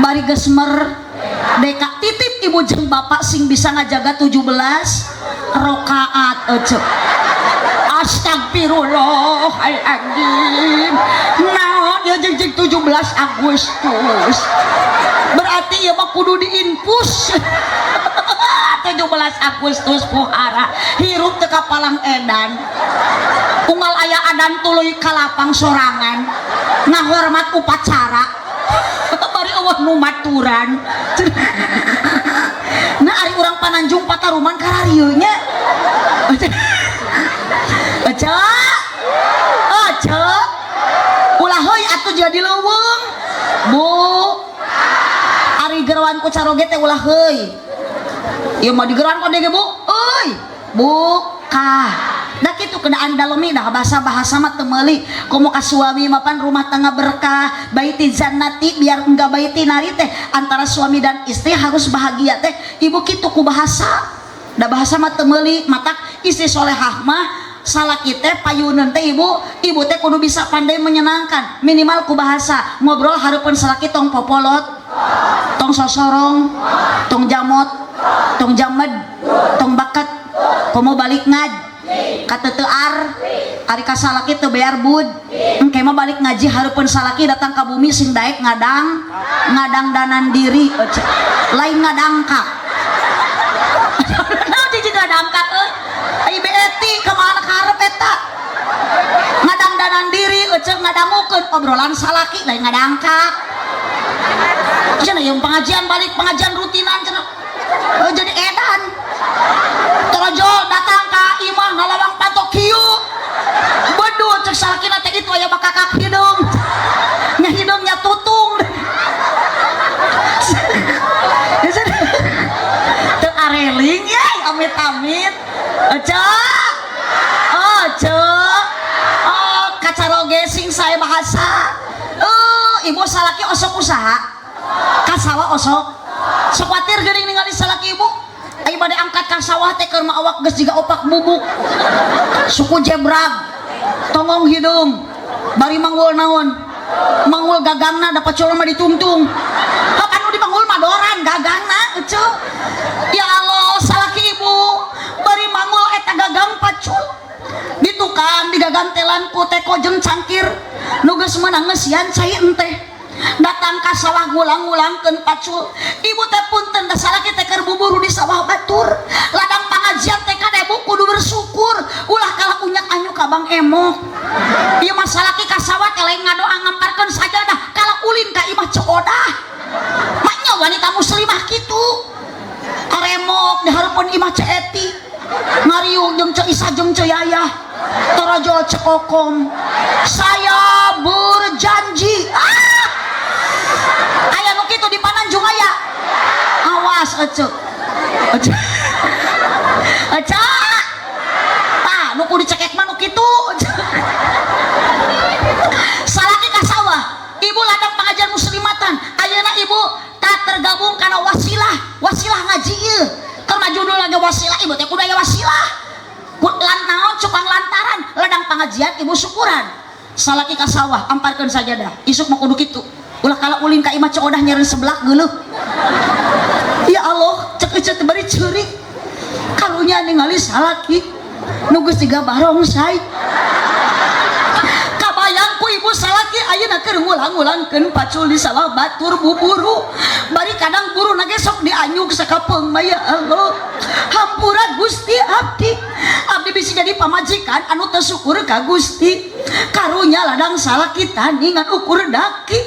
Bari geus merdeka, titip ibu jeung bapak sing bisa ngajaga 17 rakaat ece. Astagfirullahaladzim. Naon ya jeung 17 Agustus. Berarti ieu mah kudu diinfus. 17 Agustus pohara hirup teu kapalang edan. Unggal aya adan tuluy ka lapang sorangan ngahormat upacara. Bari euweuh nu maturan. Nah, ari urang Pananjung Pataruman kararieu nya. Ece. Ece. Ulah heuy atuh jadi leuweung. Bu. Ari geroan ku caroge teh ulah heuy. Ieu mah digeroan ku ge, Bu. Euy. Buka. Da kitu kedaan dalemi dah bahasa-bahasa mah teu meuli. Komo ka suami mapan rumah tangga berkah, baiti jannati biar enggak baiti nari teh antara suami dan istri harus bahagia teh. Ibu kitu ku bahasa. Da bahasa mah teu meuli, matak istri solehah mah salaki teh payuneun teh ibu, ibu teh kudu bisa pandai menyenangkan, minimal ku bahasa. Ngobrol hareupeun salaki tong popolot, tong sosorong, tong jamot, tong jamed, tong baket, komo balik ngaj katetear ari ka salaki teu bayar bud. Engke mah balik ngaji hareupeun salaki datang ka bumi sing daek ngadang ngadangdanan diri ece. Lain ngadangkak. Naon cicing ngadangkak euy? Ai beti ka mana karep eta ngadangdanan diri ece, ngadangukeun obrolan salaki lain ngadangkak cenah. Yang pengajian balik pengajian rutinan cenah. Oh, jadi edan torojol datang ka imah ngalawang patok kieu bedu cek salakina teh itu aya bakakak hidung nya, hidungnya tutung teu areling ya. Amit amit. Ece, ece, oh, kacaroge sing saya bahasa. Oh, ibu salaki osok usaha ka sawah, osok sok kuatir geuning ningali salaki ibu. Ayo bade angkat ka sawah teh keur mah awak geus jiga opak bubuk, suku jebrag, tongong hidung, bari manggul naon, manggul gagangna dapat colon mah ditungtung. Hak anu dimanggul mah doran gagangna ece. Ya Allah, salaki ibu bari manggul eta gagang pacul di tukang digagantelan ku teko jeung cangkir nu geus meunang ngeusian cai enteh. Datang ka sawah ngulang-ngulangkeun pacul. Ibu teh punten da salaki teh keur buburu di sawah batur. Ladang pangajian teh kade bu kudu bersyukur, ulah kalah unyak anyuk ka Bang Emok. Ieu mah salaki ka sawah teh lain ngadoa ngamparkeun sajadah, kalah ulin ka imah Ceu Odah. Maknya wanita muslimah kitu karemok di hareupeun imah Ceu Eti, ngariung jeung Ceu Isa jeung Ceu Yayah, torojol Ceu Kokom, saya berjanji. Ah, aya nu kitu di Pananjung aya. Awas ece, ece, ece. Tah nu kudu dicekek mah nu kitu. Salaki ka sawah, ibu ladang pengajian muslimatan. Ayeuna ibu tak tergabung karena wasilah, wasilah ngaji ieu karena judul lagi wasilah. Ibu teh kudu aya wasilah lan naon cukang lantaran ladang pengajian ibu syukuran salaki ka sawah amparkeun sajadah. Isuk mah kudu kitu, ulah kala ulin ka imah Ceu Odah nyieun seblak geuleuh. Ya Allah, cek ece teh bari ceurik karunya ningali salaki nu geus jiga barongsai. Kabayang ku ibu salaki ayeuna keur ngulang-ngulangkeun pacul di sawah batur buburu, bari kadang buru nage sok dianyuk sakapeung mah. Ya Allah, hampura Gusti abdi, abdi bisa jadi pamajikan anu teu syukur ka Gusti. Karunya ladang salaki tani ngan ukur daki.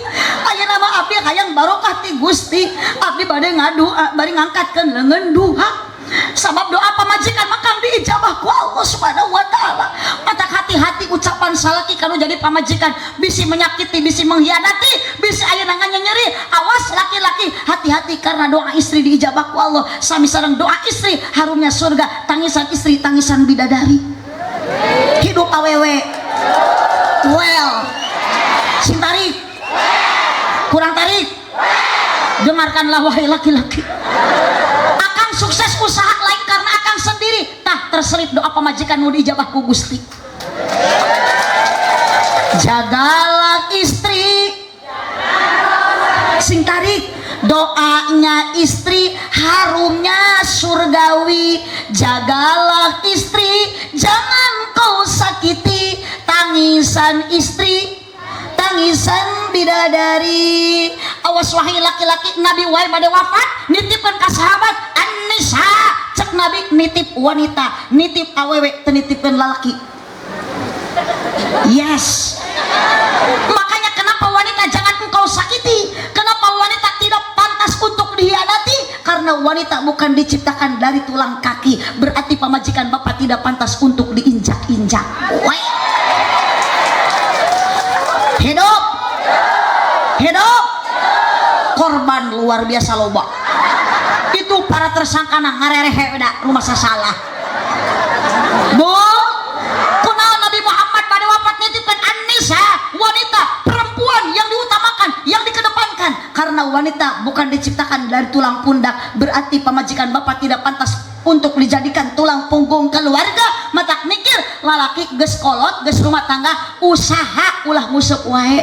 Ayeuna mah abdi hayang barokah ti Gusti. Abdi bade ngadu bari ngangkatkeun leungeun duha. Sabab doa pamajikan makang diijabah ku Allah Subhanahu wa taala. Matak hati-hati ucapan salaki kalau jadi pamajikan bisi menyakiti, bisi mengkhianati, bisi ayeuna nyeri. Awas laki-laki, hati-hati karena doa istri diijabah ku Allah. Sami sareng doa istri harumnya surga, tangisan istri tangisan bidadari. Hidup awewe. Well. Sing tarik. Kurang tarik. Dengarkanlah wahai laki-laki. Akang sukses usaha lain karena akang sendiri. Tah terselip doa pamajikan nu diijabah ku Gusti. Jagalah istri. Sing tarik. Doanya istri harumnya surgawi. Jagalah istri, jangan kau sakiti. Tangisan istri tangisan bidadari. Awas wahai laki-laki, Nabi wae bade wafat nitipkeun ka sahabat An-Nisa. Cek Nabi nitip wanita, nitip awewe, teu nitipkeun lalaki. Yes. Makanya kenapa wanita jangan engkau sakiti? Kenapa wanita tidak pantas untuk dihianati? Karena wanita bukan diciptakan dari tulang kaki. Berarti pamajikan bapak tidak pantas untuk diinjak-injak. Weh. Hidup. Hidup. Korban luar biasa loba. Itu para tersangka nah ngarerehe da rumah salah. Bu, kunaon Nabi Muhammad pada wafat nitipkan An-Nisa, wanita, perempuan yang diutamakan, yang dikedepankan. Karena wanita bukan diciptakan dari tulang pundak, berarti pamajikan bapak tidak pantas untuk dijadikan tulang punggung keluarga. Matak mikir lalaki geus kolot, geus rumah tangga, usaha ulah nguseup wae.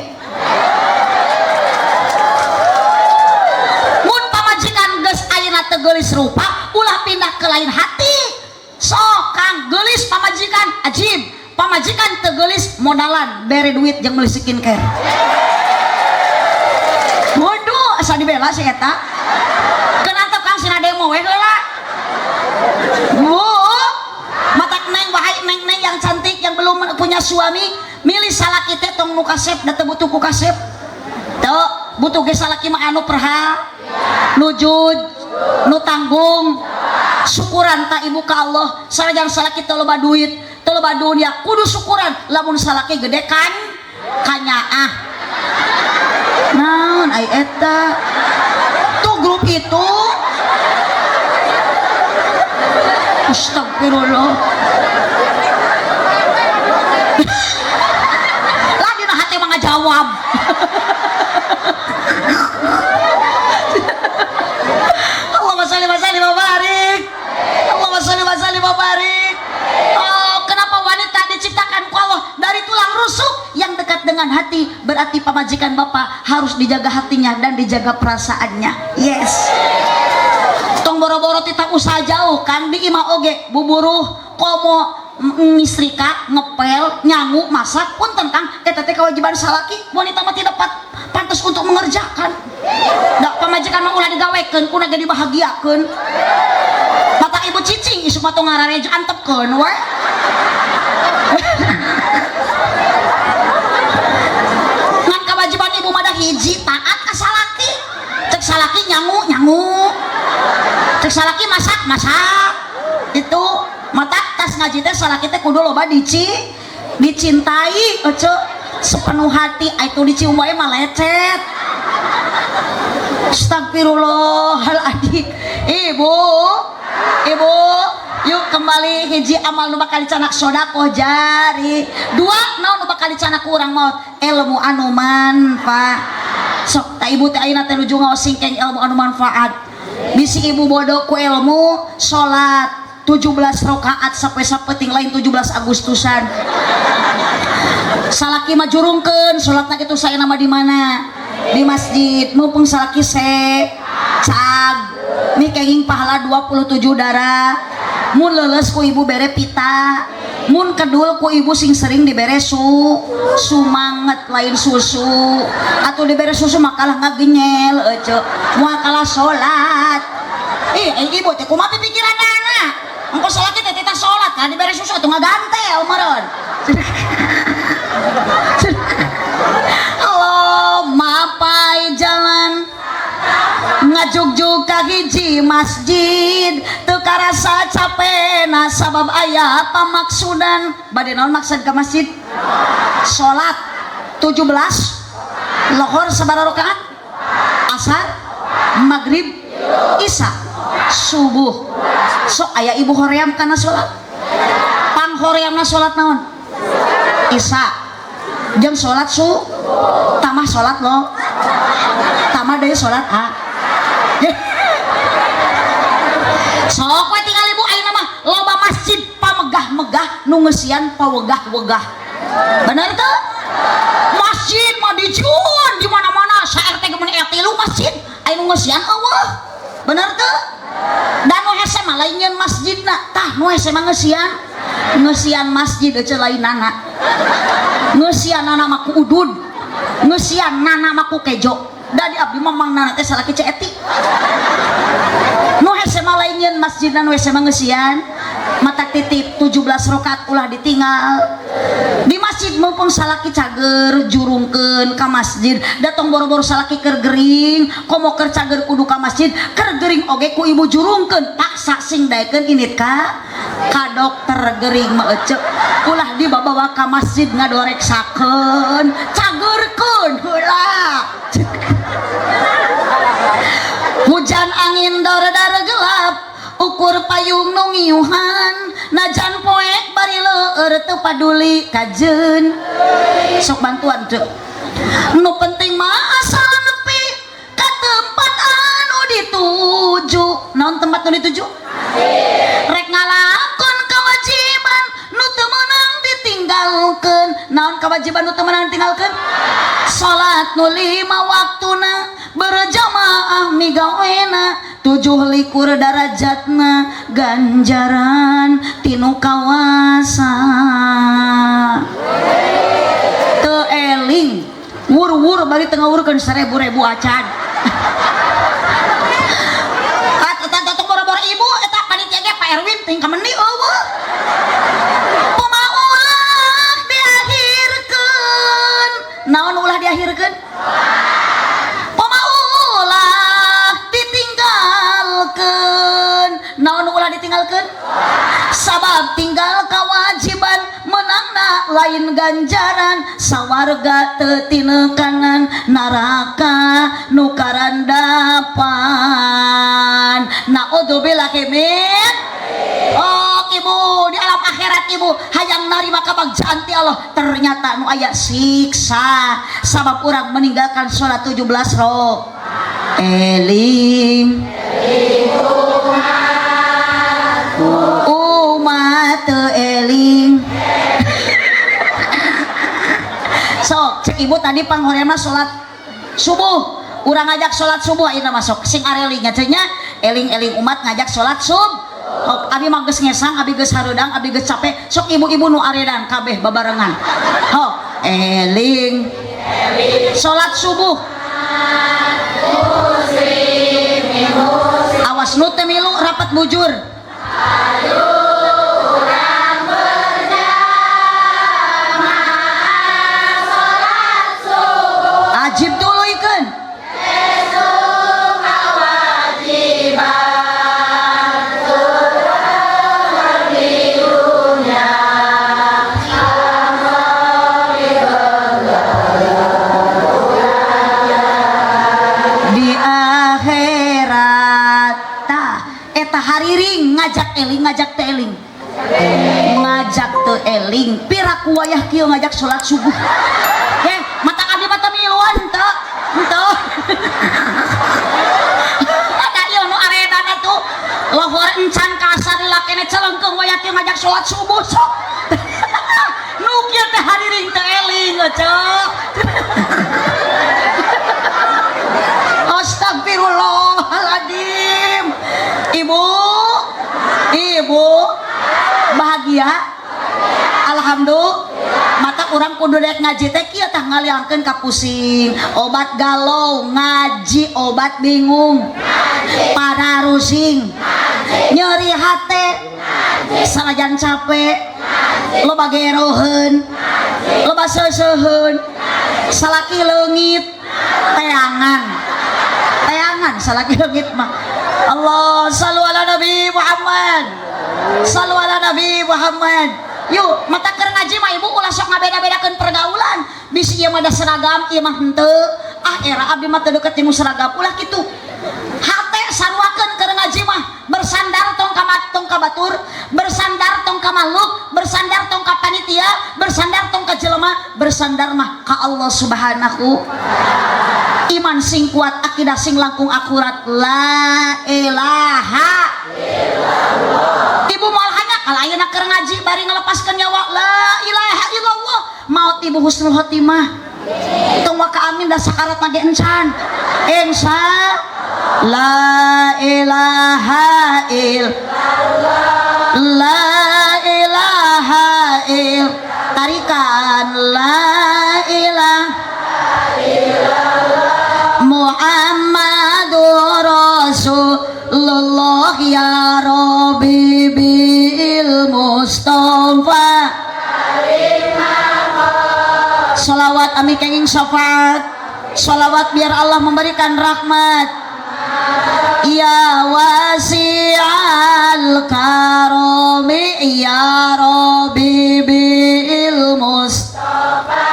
Mun pamajikan geus ayeuna teu geulis rupa, ulah pindah ke lain hati. Sok kang geulis pamajikan ajib, pamajikan teu geulis modalan bere duit jeung meuli skincare. Waduh, asa dibela si eta. Kenapa kang sina demo we heula? Bu, matak neng wahai neng-neng yang cantik yang belum punya suami, milih salaki teh tong nu kasep da teu butuh ku kasep. Teu butuh ge salaki mah anu perha, nu jud, nu tanggung. Syukuran ta ibu ka Allah, sanajan salaki teu loba duit, teu loba dunia, kudu syukuran lamun salaki gede kan kanyaah. Naon ai eta? Tuh grup itu. Astagfirullah. Lah dina hati mah ngajawab. Allahumma sholli wa sallim wa barik. Allahumma sholli wa sallim wa barik. Oh, kenapa wanita diciptakan ku Allah dari tulang rusuk yang dekat dengan hati? Berarti pamajikan bapak harus dijaga hatinya dan dijaga perasaannya. Yes. Tong boro-boro titah usaha jauh kang di imah oge buburuh komo ngistrika ngepel nyangu masak punten kang eta teh kewajiban salaki, wanita mah tidak pantas untuk mengerjakan. Da pamajikan mah ulah digawekeun kuna ge dibahagiakeun. Mata ibu cicing isuk mah tong ngararejo antepkeun we. Ngan kewajiban ibu mah da hiji taat ka salaki. Cek salaki nyangu nyangu. Cek salaki masak masak. Itu mata tas ngaji teh salaki teh kudu loba dicintai ece sepenuh hati. Itu dicium wae mah lecet. Astagfirullahaladzim. Ibu, ibu, yuk kembali hiji amal nu bakal dicanak sodakoh jari. Dua naon nu bakal dicanak ku urang maot ilmu anu manfaat. Sok ta ibu teh ayeuna teh nuju ngaos singkeng ilmu anu manfaat. Bisi ibu bodoh ku ilmu salat 17 rakaat sampai sapeting lain 17 Agustusan. Salaki mah jurungkeun salatna kitu saena mah di mana? Di masjid. Mumpung salaki se cag mi kenging pahala 27 darah. Mun leuleus ku ibu bere pita, mun kedul ku ibu sing sering dibere sumanget lain susu. Atau dibere susu makalah ngagenyel ece moal kalah salat. Ih, ibu teh kumaha pikiranana? Engko salaki teh titah salat kan dibere susu atuh ngagantel meureun. Allah mapai jalan ngajugjug ka hiji masjid teu karasa Migawena sabab aya pamaksudan. Bade naon maksud ka masjid? Salat 17 lohor sabaraha rakaat? Asar, maghrib, isya, subuh. Sok aya ibu hoream kana salat. Panghoreamna salat naon? Isya. Jeung salat su tamah salat lo. Tamah deui salat a. Sok we tinggal ibu ayeuna mah loba masjid pamegah-megah nu ngeusian pawegah-wegah. Bener teu? Masjid mah dijual di mana-mana, sa RT ge mun aya 3 masjid, aya nu ngeusian eueuh. Bener teu? Dan nu hese mah lain nyeun masjidna, tah nu hese mah ngeusian. Ngeusian masjid eueuh lainana. Ngeusianana mah ku udud. Ngeusianana mah ku kejo. Da di abdi mah mangnana teh salaki Ceu Eti. Nu hese mah lain nyeun masjidna, nu hese mah ngeusian. Mata titip 17 rakaat ulah ditinggal. Di masjid mumpung salaki cager jurungkeun ka masjid, datang boro-boro salaki keur gering, komo keur cager kudu ka masjid, keur gering oge ku ibu jurungkeun, paksa sing daekeun init ka dokter gering mah ece. Ulah dibawa ka masjid ngadoreksakeun, cagerkeun heula. Hujan angin dor-dar gelap, ukur payung nu ngiuhan, najan poek bari leur teu paduli kajeun. Sok bantuan teu. Nu penting mah asal nepi ka tempat anu dituju. Naon tempat nu dituju? Rek ngalakon kewajiban nu teu meunang ditinggalkeun. Naon kewajiban nu teu meunang ditinggalkeun? Salat nu 5 waktuna berjamaah migawena 27 darajatna ganjaran tinu kawasa. Teu eling wur-wur bari teu ngawurkeun 1000-ribu acan. Eta tong boro-boro ibu eta panitia ge Pak Erwin ting kameni eueuh. Kumaha ulah diakhirkeun? Naon ulah diakhirkeun? Kumaha ulah ditinggalkeun? Naon ulah ditinggalkeun? Sabab tinggal kewajiban menangna lain ganjaran, sawarga teu tinekanan, neraka nu karandapan. Naudzubillahi min. Oh ibu di alam akhirat ibu hayang narima kabagjaan ti Allah, ternyata nu aya siksa sabab urang meninggalkan sholat 17 rakaat. Eling umat teu eling. Sok cek ibu tadi panghoreamna sholat subuh, urang ngajak sholat subuh ayeuna masuk sing areling nya eling-eling umat ngajak sholat subuh. Sok abi mah geus ngesang, abi geus hareudang, abi geus capek. Sok ibu-ibu nu aredan kabeh babarengan. Hok eling sholat subuh. Awas nu teu milu rapat bujur. Ajib dulu ikeun. Di akhirat tah eta hariring ngajak eling, ngajak teu eling, ngajak teu eling piraku wayah kieu ngajak salat subuh. Heh, mata abdi mata miluan teu henteu. Ada ieu nu aredan atuh lohor encan kasar lakene celengkeung wayah kieu ngajak salat subuh sok. Nu kieu teh hariring teu eling eceu. Astagfirullahaladzim. Ibu, ibu bahagia, alhamdulillah. Mata orang kudu dek ngaji teh kieu tah ngaliangkeun ka pusing, obat galau ngaji, obat bingung, pararusing, nyeri hate, sanajan capek, loba geroheun, loba seuseuheun, salaki leungit, teangan. Teangan salaki leungit mah. Allah sallu ala Nabi Muhammad. Sallu ala Nabi Muhammad. Yuk, mata keur ngaji mah ibu ulah sok ngabeda-bedakeun pergaulan. Bisi ieu mah da seragam, ieu mah henteu. Ah, era abdi mah teu deukeut jeung seragam. Ulah kitu. Hate saruakeun keur ngaji mah, bersandar tong ka tong ka batur, bersandar tong ka makhluk, bersandar tong ka panitia, bersandar tong ka jelema, bersandar mah ka Allah Subhanahu. Iman sing kuat, akidah sing langkung akurat. La ilaha illallah. Ibu moal hanya kalau ayeuna keur ngaji bari ngalepaskeun nyawa la ilaha illallah, maut ibu husnul khotimah. Tong waka amin da sakarat ge encan. Insya la ilaha illallah, la ilaha il tarikan la ilaha Muhammadur Rasulullah ya Rabbi bil Mustafa. Salawat ami kenging syafaat, salawat biar Allah memberikan rahmat. Ya wasi'al karami ya Rabbi bil Mustafa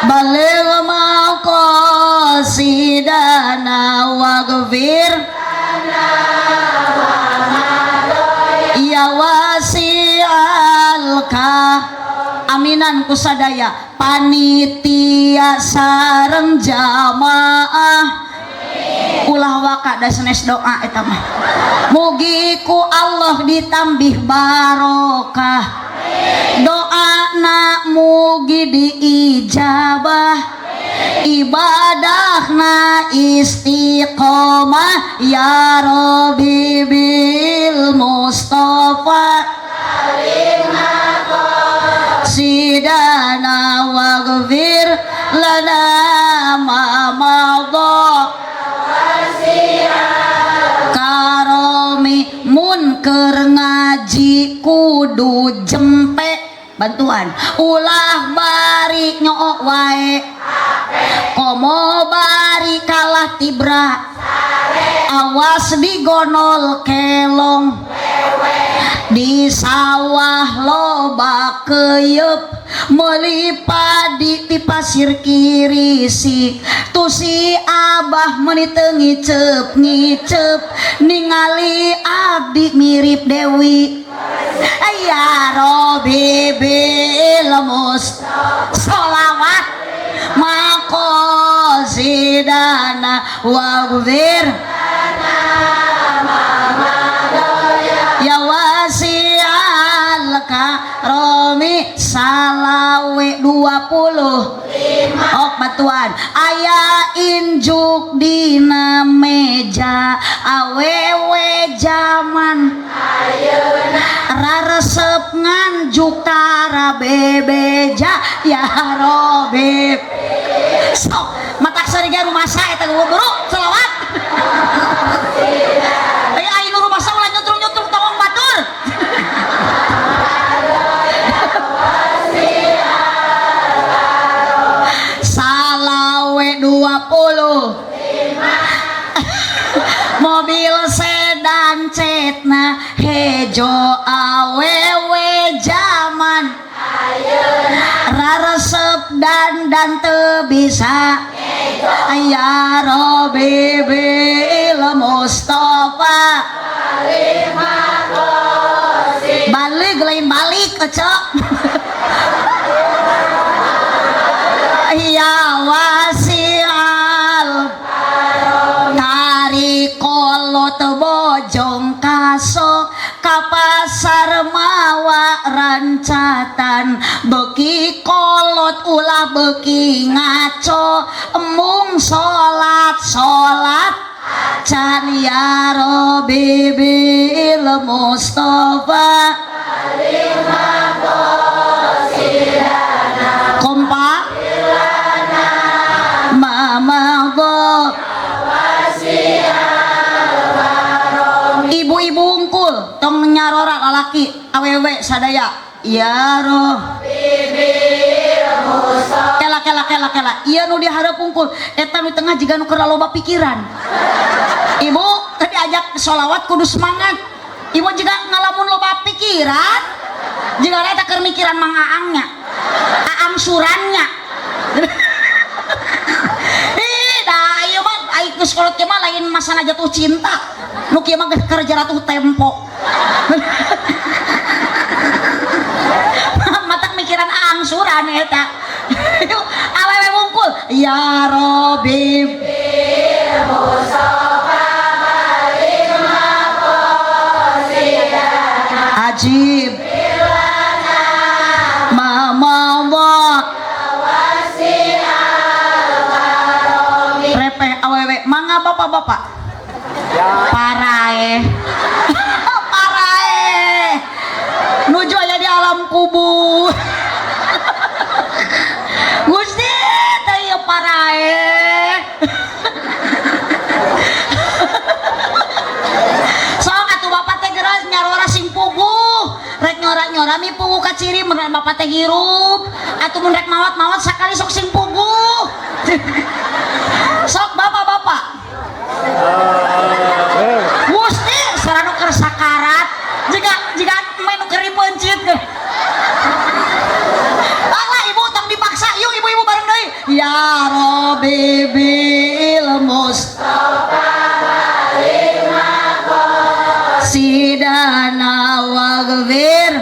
baligh maqasidana waghfir ya wasi'al ka aminan kusadaya panitia sareng jamaah. Ulah waka da sanes doa eta mah. Mugi ku Allah ditambih barokah, doana mugi diijabah, ibadahna istiqomah ya Rabbi bil Mustafa sidana waghfir lana ma madha karomi. Mun keur ngaji kudu jempe bantuan, ulah bari nyook wae komo bari kalah tibra, awas digonol kelong di sawah loba keyep meuli padi di pasir kirisi tu si abah meuni teu ngiceup ngiceup ningali abdi mirip Dewi ya Robi bil mus sholawat maqasidana waghfir ya wasi'al karomi salawe 25. Oh batuan aya injuk dina meja awewe jaman raresep nganjuk tara bebeja ya Robi sok matak sariga rumasa eta buru selawat. Aya aya nu rumasa ulah nyutrung-nyutrung tongong batur. Salawe 25 mobil sedan cetna hejo awewe jaman raresep dan teu bisa ya Robi bil Mustafa balik lain balik ecok ya wasi'al tari kolot bojong kaso ka pasar mawa rancatan beki kolot ulah beki ngaco emung salat salat can ya Robi bil Mustafa kompak mama ibu-ibu unggul tong nyarora lalaki awewe sadaya ya roh kela kela kela kela iya nu dihareup unggul eta nu tengah jiga nu keur loba pikiran. Ibu tadi ajak sholawat kudu semangat. Ibu juga ngalamun loba pikiran. pikiran jika eta keur mikiran Mang Aangnya, Aang surannya. Ih, dah ieu mah ai geus kolot kieu mah lain masalah jatuh cinta. Nu kieu mah geus keur jatuh tempo. Matak mikiran Aang suran eta. Awewe wungkul, ya Robi ajib mama wa repeh awewe mangga bapak-bapak parae parae nuju aya di alam kubur. Gusti teh ieu parae. Sok atuh bapak teh geura nyarora sing puguh, rek nyora-nyora mi puguh ka ciri mun bapak teh hirup, atuh mun rek mawat-mawat sakali sok sing puguh. Sok bapak-bapak. Gusti sarana keur sakarat jika main nu keur dipeuncit. Alah ibu tong dipaksa, yuk ibu-ibu bareng deui. Ya Rabbi bil Mustafa sidana waghfir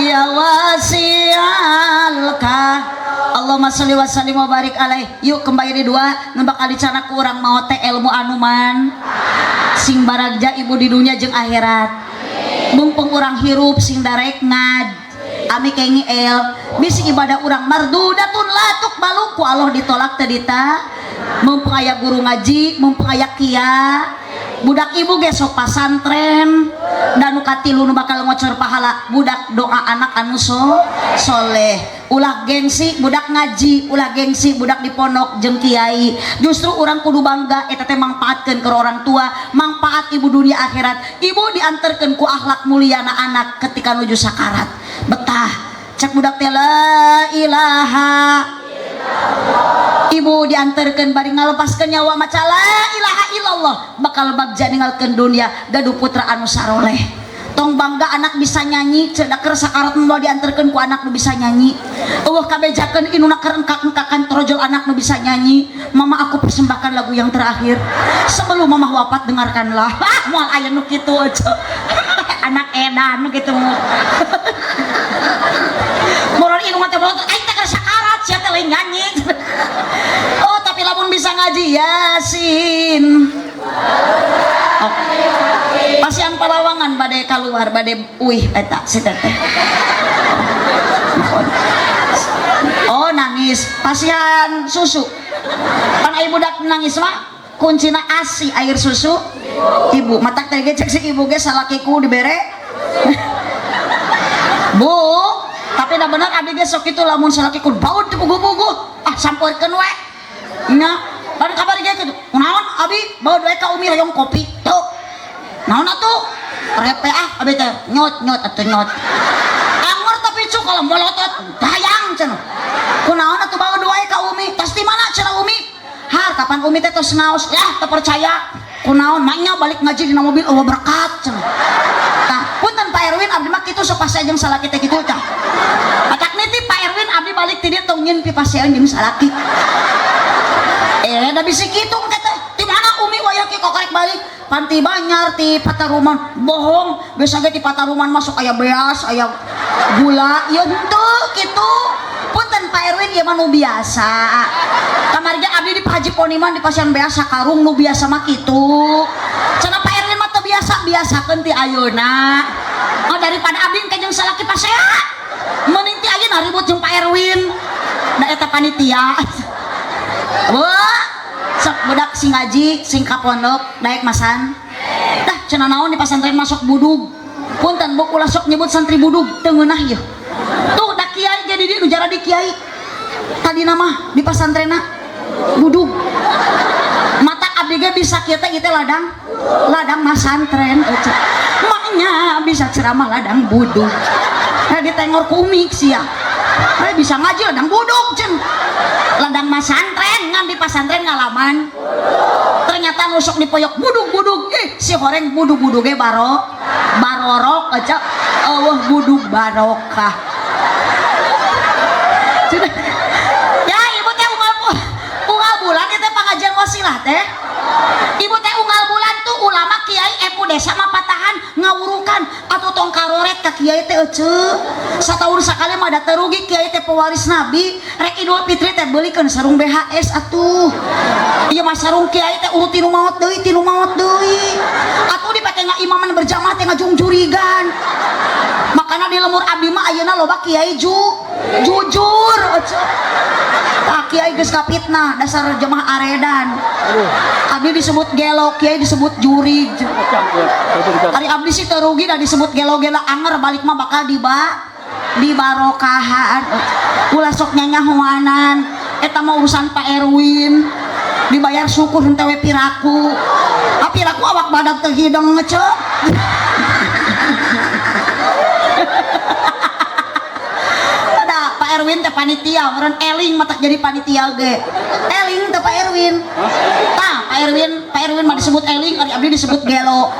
ya wasi'al ka. Allahumma sholli wa sallim wa barik alaih. Yuk kembali di dua nu bakal dicana ku urang maot teh ilmu anuman sing baragja ibu di dunia jeung akhirat. Mumpung urang hirup sing darek ngad ami kengi el bisi ibadah urang mardudatun latuk baluk ku Allah ditolak teu dita. Mumpung aya guru ngaji, mumpung aya kia budak ibu ge sok pasantren dan nu katilu nu bakal ngocor pahala budak doa anak anu soleh. Ulah gengsi budak ngaji, ulah gengsi budak di pondok jeung kiai. Justru urang kudu bangga eta teh mangpaatkeun ke orang tua, mangpaat ibu dunia akhirat. Ibu diantarkeun ku akhlak muliana anak ketika nuju sakarat. Betah cek budak teh la ilaha illallah. Ibu diantarkeun bari ngalepaskeun nyawa maca la ilaha illallah bakal bagja ninggalkeun dunia gaduh putra anu saroleh. Tong bangga anak bisa nyanyi, cedak keur sakarat moal diantarkeun ku anak nu bisa nyanyi. Eueuh kabejakeun inuna keur engkak-engkakan torojol anak nu bisa nyanyi. Mama aku persembahkan lagu yang terakhir. Sebelum mama wafat dengarkanlah. Ah moal aya nu kitu aja. Anak edan nu kitu. Moral inung teh melotot aing teh keur sakarat sia teh lain nyanyi. Oh tapi lamun bisa ngaji Yasin. Oh. Pasian palawangan bade keluar bade uih eta si teteh. Oh nangis pasian susu. Pan ai budak nangis mah kuncina asi air susu ibu. Matak teh ge cek si ibu ge salakiku dibere. Bu, tapi dah bener abdi ge sok kitu lamun salakiku baut dipuguh-puguh. Ah sampeurkeun we. Nya, pan kabar ge kitu. Kunaon abi baut we ka umi hoyong kopi. Tuh. Naon atuh? Repe ah abi teh nyot nyot atuh nyot. Angor tapi cuk kalau molotot dayang cenah. Kunaon atuh baut wae ka umi? Tas di mana cenah umi? Har kapan umi teh tos ngaos? Yah teu percaya. Kunaon manya balik ngaji dina mobil eueuh berkat cenah. Tah, punten Pak Erwin abdi mah kitu sok pasea jeung salaki teh kitu tah. Matak nitip Pak Erwin abdi balik ti dieu tong nyieun pipasean jeung salaki. Da bisi kitu engke teh. Di mana umi wayah ki kokorek balik? Panti banyar ti Pataruman bohong biasa ge ti Pataruman masuk aya beas aya gula ieu henteu kitu. Punten Pak Erwin ieu mah nu biasa. Kamari ge abdi di Pak Haji Poniman di pasian beas sakarung nu biasa mah kitu. Cenah Pak Erwin mah teu biasa biasakeun ti ayeuna. Oh daripada abdi engke jeung salaki pasea. Mending ti ayeuna ribut jeung Pak Erwin. Da eta panitia. Wah, sok budak sing ngaji, sing ka pondok, daek masan. Dah cenah naon di pasantren masuk budug. Punten bu ulah sok nyebut santri budug teu ngeunah ieu. Tuh da kiai jadi di nu jaradi kiai. Tadina mah di pasantrenna budug. Mata abdi ge bisa kieu teh ieu teh ladang, ladang masantren eueuh. Maknya bisa ceramah ladang budug. Nah ditengor ku umi sia. Bisa ngaji ladang budug cen. Ladang masantren ngan di pasantren ngalaman. Ternyata nu sok dipoyok budug-budug, ih si horeng budug-budug ge baro barorok aja, eueuh budug barokah. Ya ibu teh unggal unggal bulan itu pengajian wasilah teh. Ibu teh unggal bulan tuh ulama kiai NU desa mah patahan ngawurukan atau tong karoret ka kiai teh ece. Satahun sakali mah da teu rugi, kiai teh pewaris nabi. Rek Idul Fitri teh beulikeun sarung BHS atuh. Ieu mah sarung kiai teh urut tinu maot deui, tinu maot deui. Atuh dipake ngaimaman berjamaah teh ngajungjurigan. Makana di lemur abdi mah ayeuna loba kiai jujur ece. Tah kiai geus kapitnah dasar jemaah aredan. Abdi disebut gelo, kiai disebut jurig. Ari abdi sih teu rugi da disebut gelo-gelo, anger balik mah bakal dibarokahan. Ulah sok nyanyahoanan. Eta mah urusan Pak Erwin. Dibayar syukur henteu we piraku. Ah piraku awak badag teu hideng ece. Ada Pak Erwin teh panitia, meureun eling mah jadi panitia ge. Eling teh Pak Erwin. Tah, Pak Erwin, Pak Erwin mah disebut eling, ari abdi disebut gelo.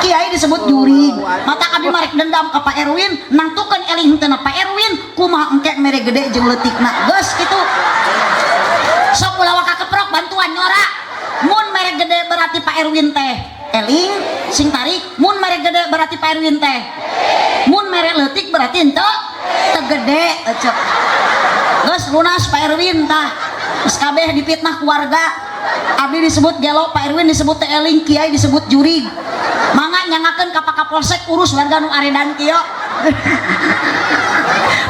Kiai disebut jurig. Mata abdi mah rek dendam ka Pak Erwin, nangtukeun eling henteu Pak Erwin, kumaha engke mere gede jeung leutikna. Geus kitu. Sok ulah waka keprok bantuan nyora. Mun mere gede berarti Pak Erwin teh eling, sing tarik. Mun mere gede berarti Pak Erwin teh. Mun mere leutik berarti henteu teu gede ece. Geus lunas Pak Erwin tah. Geus kabeh dipitnah keluarga. Abdi disebut gelo, Pak Erwin disebut teh eling, kiai disebut jurig. Mangga nyangakeun ka Pak Kapolsek urus warga nu aredan kieu.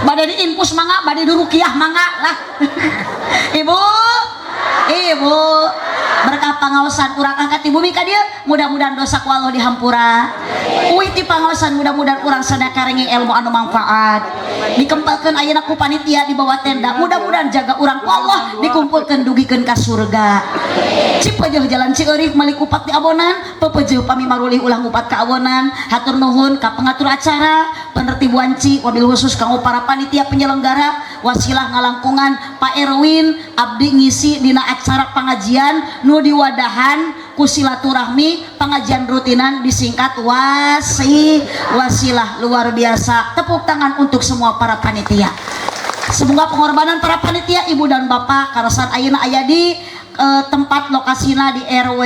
Bade diinfus mangga, bade dirukiah mangga lah. Ibu, ibu, berkah pangaosan urang angkat di bumi ka dieu, mudah-mudahan dosa ku Allah dihampura. Uih ti pangaosan mudah-mudahan urang sadaya karengi ilmu anu manfaat. Dikempalkeun ayeuna ku panitia di bawah tenda, mudah-mudahan jaga urang ku Allah dikumpulkeun dugikeun ka surga. Cipeujeuh jalan Cieurik meuli kupat di abonan, pepejeuh pami marulih ulah ngupat ka awonan. Hatur nuhun ka pengatur acara, penertib wanci, wabil khusus kanggo para panitia penyelenggara wasilah ngalangkungan Pak Erwin abdi ngisi dina acara pengajian nu diwadahan ku silaturahmi pengajian rutinan disingkat wasilah. Luar biasa, tepuk tangan untuk semua para panitia. Semoga pengorbanan para panitia ibu dan bapak karasan ayeuna aya di tempat lokasina di RW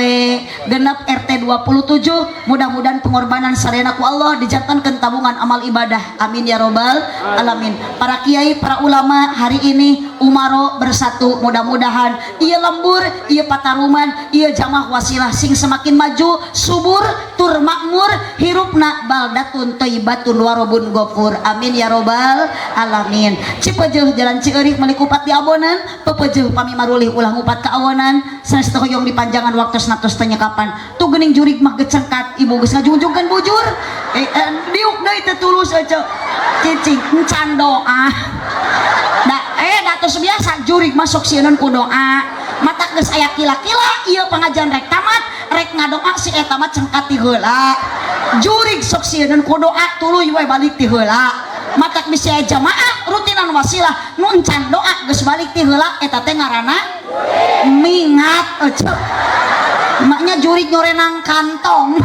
genep RT 27, mudah-mudahan pengorbanan sadayana ku Allah dijantenkeun tabungan amal ibadah, amin ya robbal alamin. Para kiai, para ulama hari ini umaro bersatu, mudah-mudahan ieu lembur, ieu pataruman, ieu jamaah wasilah sing semakin maju, subur tur makmur, hirupna baldatun thayyibatun warobun gofur, amin ya robbal alamin. Cipeujeuh jalan Cieurik meuli kupat di abonan, pepejeuh pami marulih ulah ngupat ka awonan. Sanes teu hoyong dipanjangan waktu natos teu nyekapan. Tuh geuning jurig mah gecengkat, ibu geus ngajungjungkeun bujur, diuk deui teu tulus aja cicing encan doa. Da da tos biasa jurig masuk sieun ku doa. Mata geus aya kila-kila ieu pangajian rek tamat, rek ngadoa si eta mah cengkat ti heula. Jurig sok sieun ku doa tuluy we balik ti heula. Matak bisi aya jamaah rutinan wasilah nu encan doa geus balik ti heula, eta teh ngaranna mingat ece. Maknya jurig nyorenang kantong.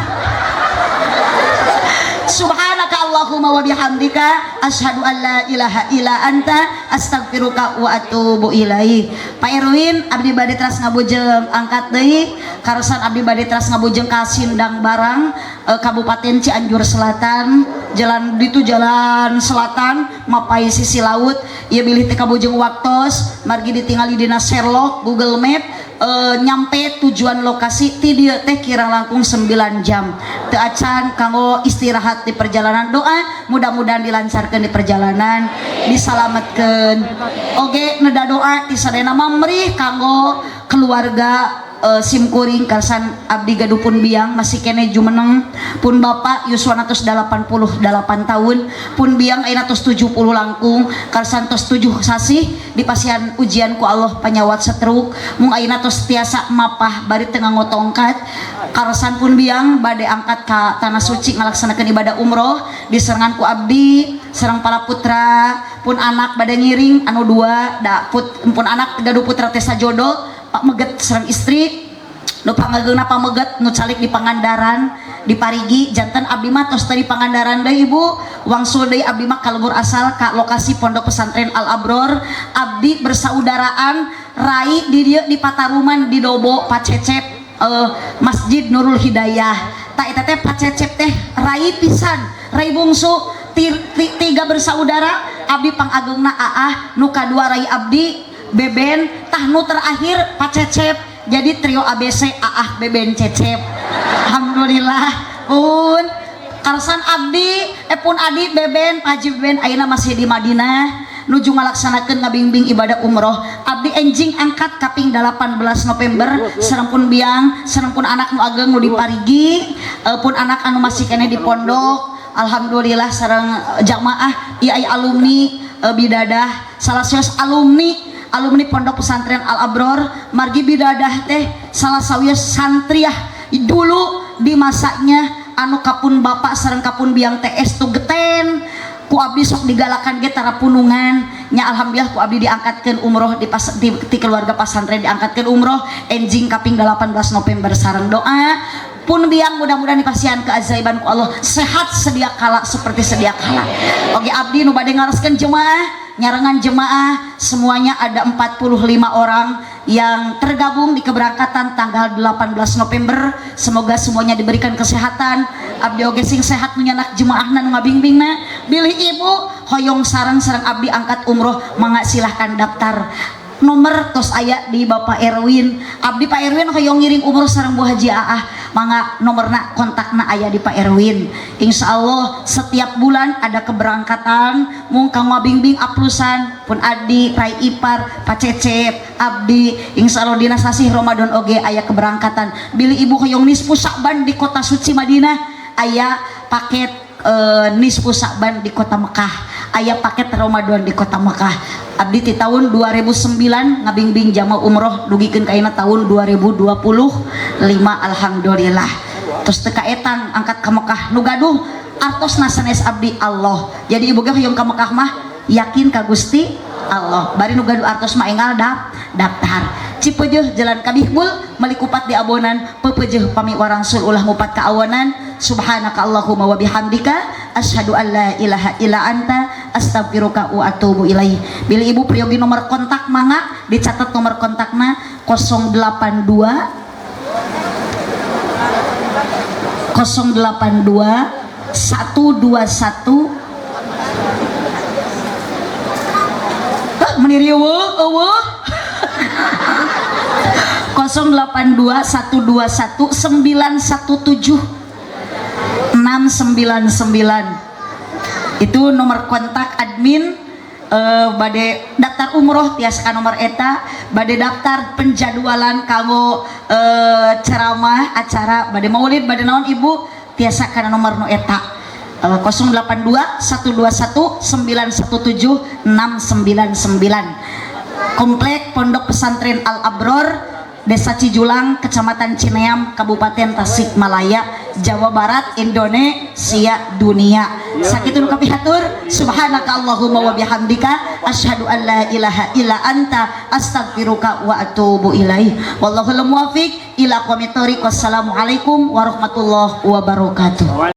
Subhanaka Allahumma wa bihamdika asyhadu an la ilaha illa anta astaghfiruka wa atubu ilaik. Pak Erwin abdi bade teras ngabujeng angkat deui, karasan abdi bade teras ngabujeng ka Sindang Barang, Kabupaten Cianjur Selatan, jalan ditu jalan selatan mapai sisi laut. Ieu bilih teh kabujeng waktos margi ditingali dina Sherlock Google Map, nyampe tujuan lokasi ti dieu teh kirang langkung 9 jam. Teu acan kanggo istirahat di perjalanan, doa mudah-mudahan dilancarkan di perjalanan, disalametkeun. Oge neda doa ti sadayana mamrih kanggo keluarga simkuring karsan abdi gaduh pun biang masih kene jumeneng, pun bapak yuswana tos 88 tahun, pun biang ayeuna tos 70 langkung, karsan tos 7 sasih dipasihan ujian ku Allah panyawat stroke, mung ayeuna tos tiasa mapah bari teu nganggo tongkat. Karsan pun biang bade angkat ka tanah suci ngalaksanakeun ibadah umroh diserengan ku abdi sareng para putra, pun anak bade ngiring anu dua da pun anak gaduh putra teh sajodo Pak Meget sareng istri. Nu pangageungna pameget nu calik di Pangandaran di Parigi, janten abdi mah tos teu di Pangandaran deui ibu, wangsul deui abdi mah ka lembur asal ka lokasi Pondok Pesantren Al Abror. Abdi bersaudaraan rai di dieu di Pataruman di Dobo Pak Cecep, Masjid Nurul Hidayah. Tak eta teh Pak Cecep teh rai pisan, rai bungsu tiga bersaudara. Abdi pangageungna Aah, nu kadua rai abdi Beben, tah nu terakhir Pak Cecep. Jadi trio ABC, Aah, Beben, Cecep. Alhamdulillah pun karsan abdi, pun adi Beben, Pak Haji Beben ayeuna masih di Madinah nuju ngalaksanakeun ngabingbing ibadah umroh. Abdi enjing angkat kaping 18 November sareng pun biang sareng pun anak nu ageng nu di Parigi, pun anak anu masih keneh di pondok. Alhamdulillah sareng jamaah ieu aya alumni, bidadah salah sawios alumni alumni Pondok Pesantren Al Abror, margi bidadah teh salah sawios santriah dulu di masanya anu kapun bapak sareng kapun biang TS tuh geten ku abdi sok digalakan ge tara punungan nya. Alhamdulillah ku abdi diangkatkeun umroh di, pas, di keluarga pasantren diangkatkeun umroh enjing kaping 18 November sareng doa pun biang mudah-mudahan dipasihan keajaiban ku Allah, sehat sedia kala seperti sedia kala. Oke, abdi nu bade ngareskeun jemaah, nyarengan jemaah semuanya ada 45 orang yang tergabung di keberangkatan tanggal 18 November. Semoga semuanya diberikan kesehatan. Abdi oge sing sehat nu nyanak jemaahna nu ngabingbingna. Bilih ibu hoyong sareng-sareng abdi angkat umroh, mangga silahkan daftar, nomor tos aya di Bapak Erwin. Abdi Pak Erwin hoyong ngiring umroh sareng Bu Haji Aah, mangga nomorna kontakna aya di Pak Erwin. Insya Allah setiap bulan ada keberangkatan mung kang ngabingbing aplusan pun adi, rai ipar, Pak Cecep, abdi insya Allah dina sasih Ramadan oge aya keberangkatan. Bilih ibu hoyong nisfu Sa'ban di kota suci Madinah, aya paket nisfu Sa'ban di kota Mekah, aya paket Ramadan di kota Mekah. Abdi di tahun 2009 ngabingbing jamaah umroh dugikeun ka ayeuna tahun 2025. Alhamdulillah terus teu kaetang angkat ka Mekah. Nu gaduh artosna sanes abdi, Allah. Jadi ibu ge hoyong ka Mekah mah yakin ka Gusti Allah, bari nu gaduh artos mah enggal daftar. Cipeujeuh jalan kabihbul meuli kupat di abonan, pepeujeuh pami warangsul ulah ngupat ka awanan. Subhanaka Allahumma wa bihamdika, asyhadu an la ilaha illa anta, astaghfiruka wa atubu ilaih. Bilih ibu priyogi nomor kontak, mangga dicatat nomor kontakna 082 082 121. Hah, meni riweuh eueuh. 082 121 917 699 itu nomor kontak admin. Bade daftar umroh tiasa ka nomor eta, bade daftar penjadwalan kanggo ceramah, acara bade maulid, bade naon, ibu tiasa kana nomor nu eta, 082 121 917 699. Komplek Pondok Pesantren Al Abror, Desa Cijulang, Kecamatan Cineam, Kabupaten Tasikmalaya, Jawa Barat, Indonesia, dunia. Sakitu nu kapihatur. Subhanaka Allahumma wa bihamdika, asyhadu an la ilaha illa anta, astaghfiruka wa atubu ilaih. Wallahul muwafiq ila aqwamit thoriq. Wassalamualaikum warahmatullahi wabarakatuh.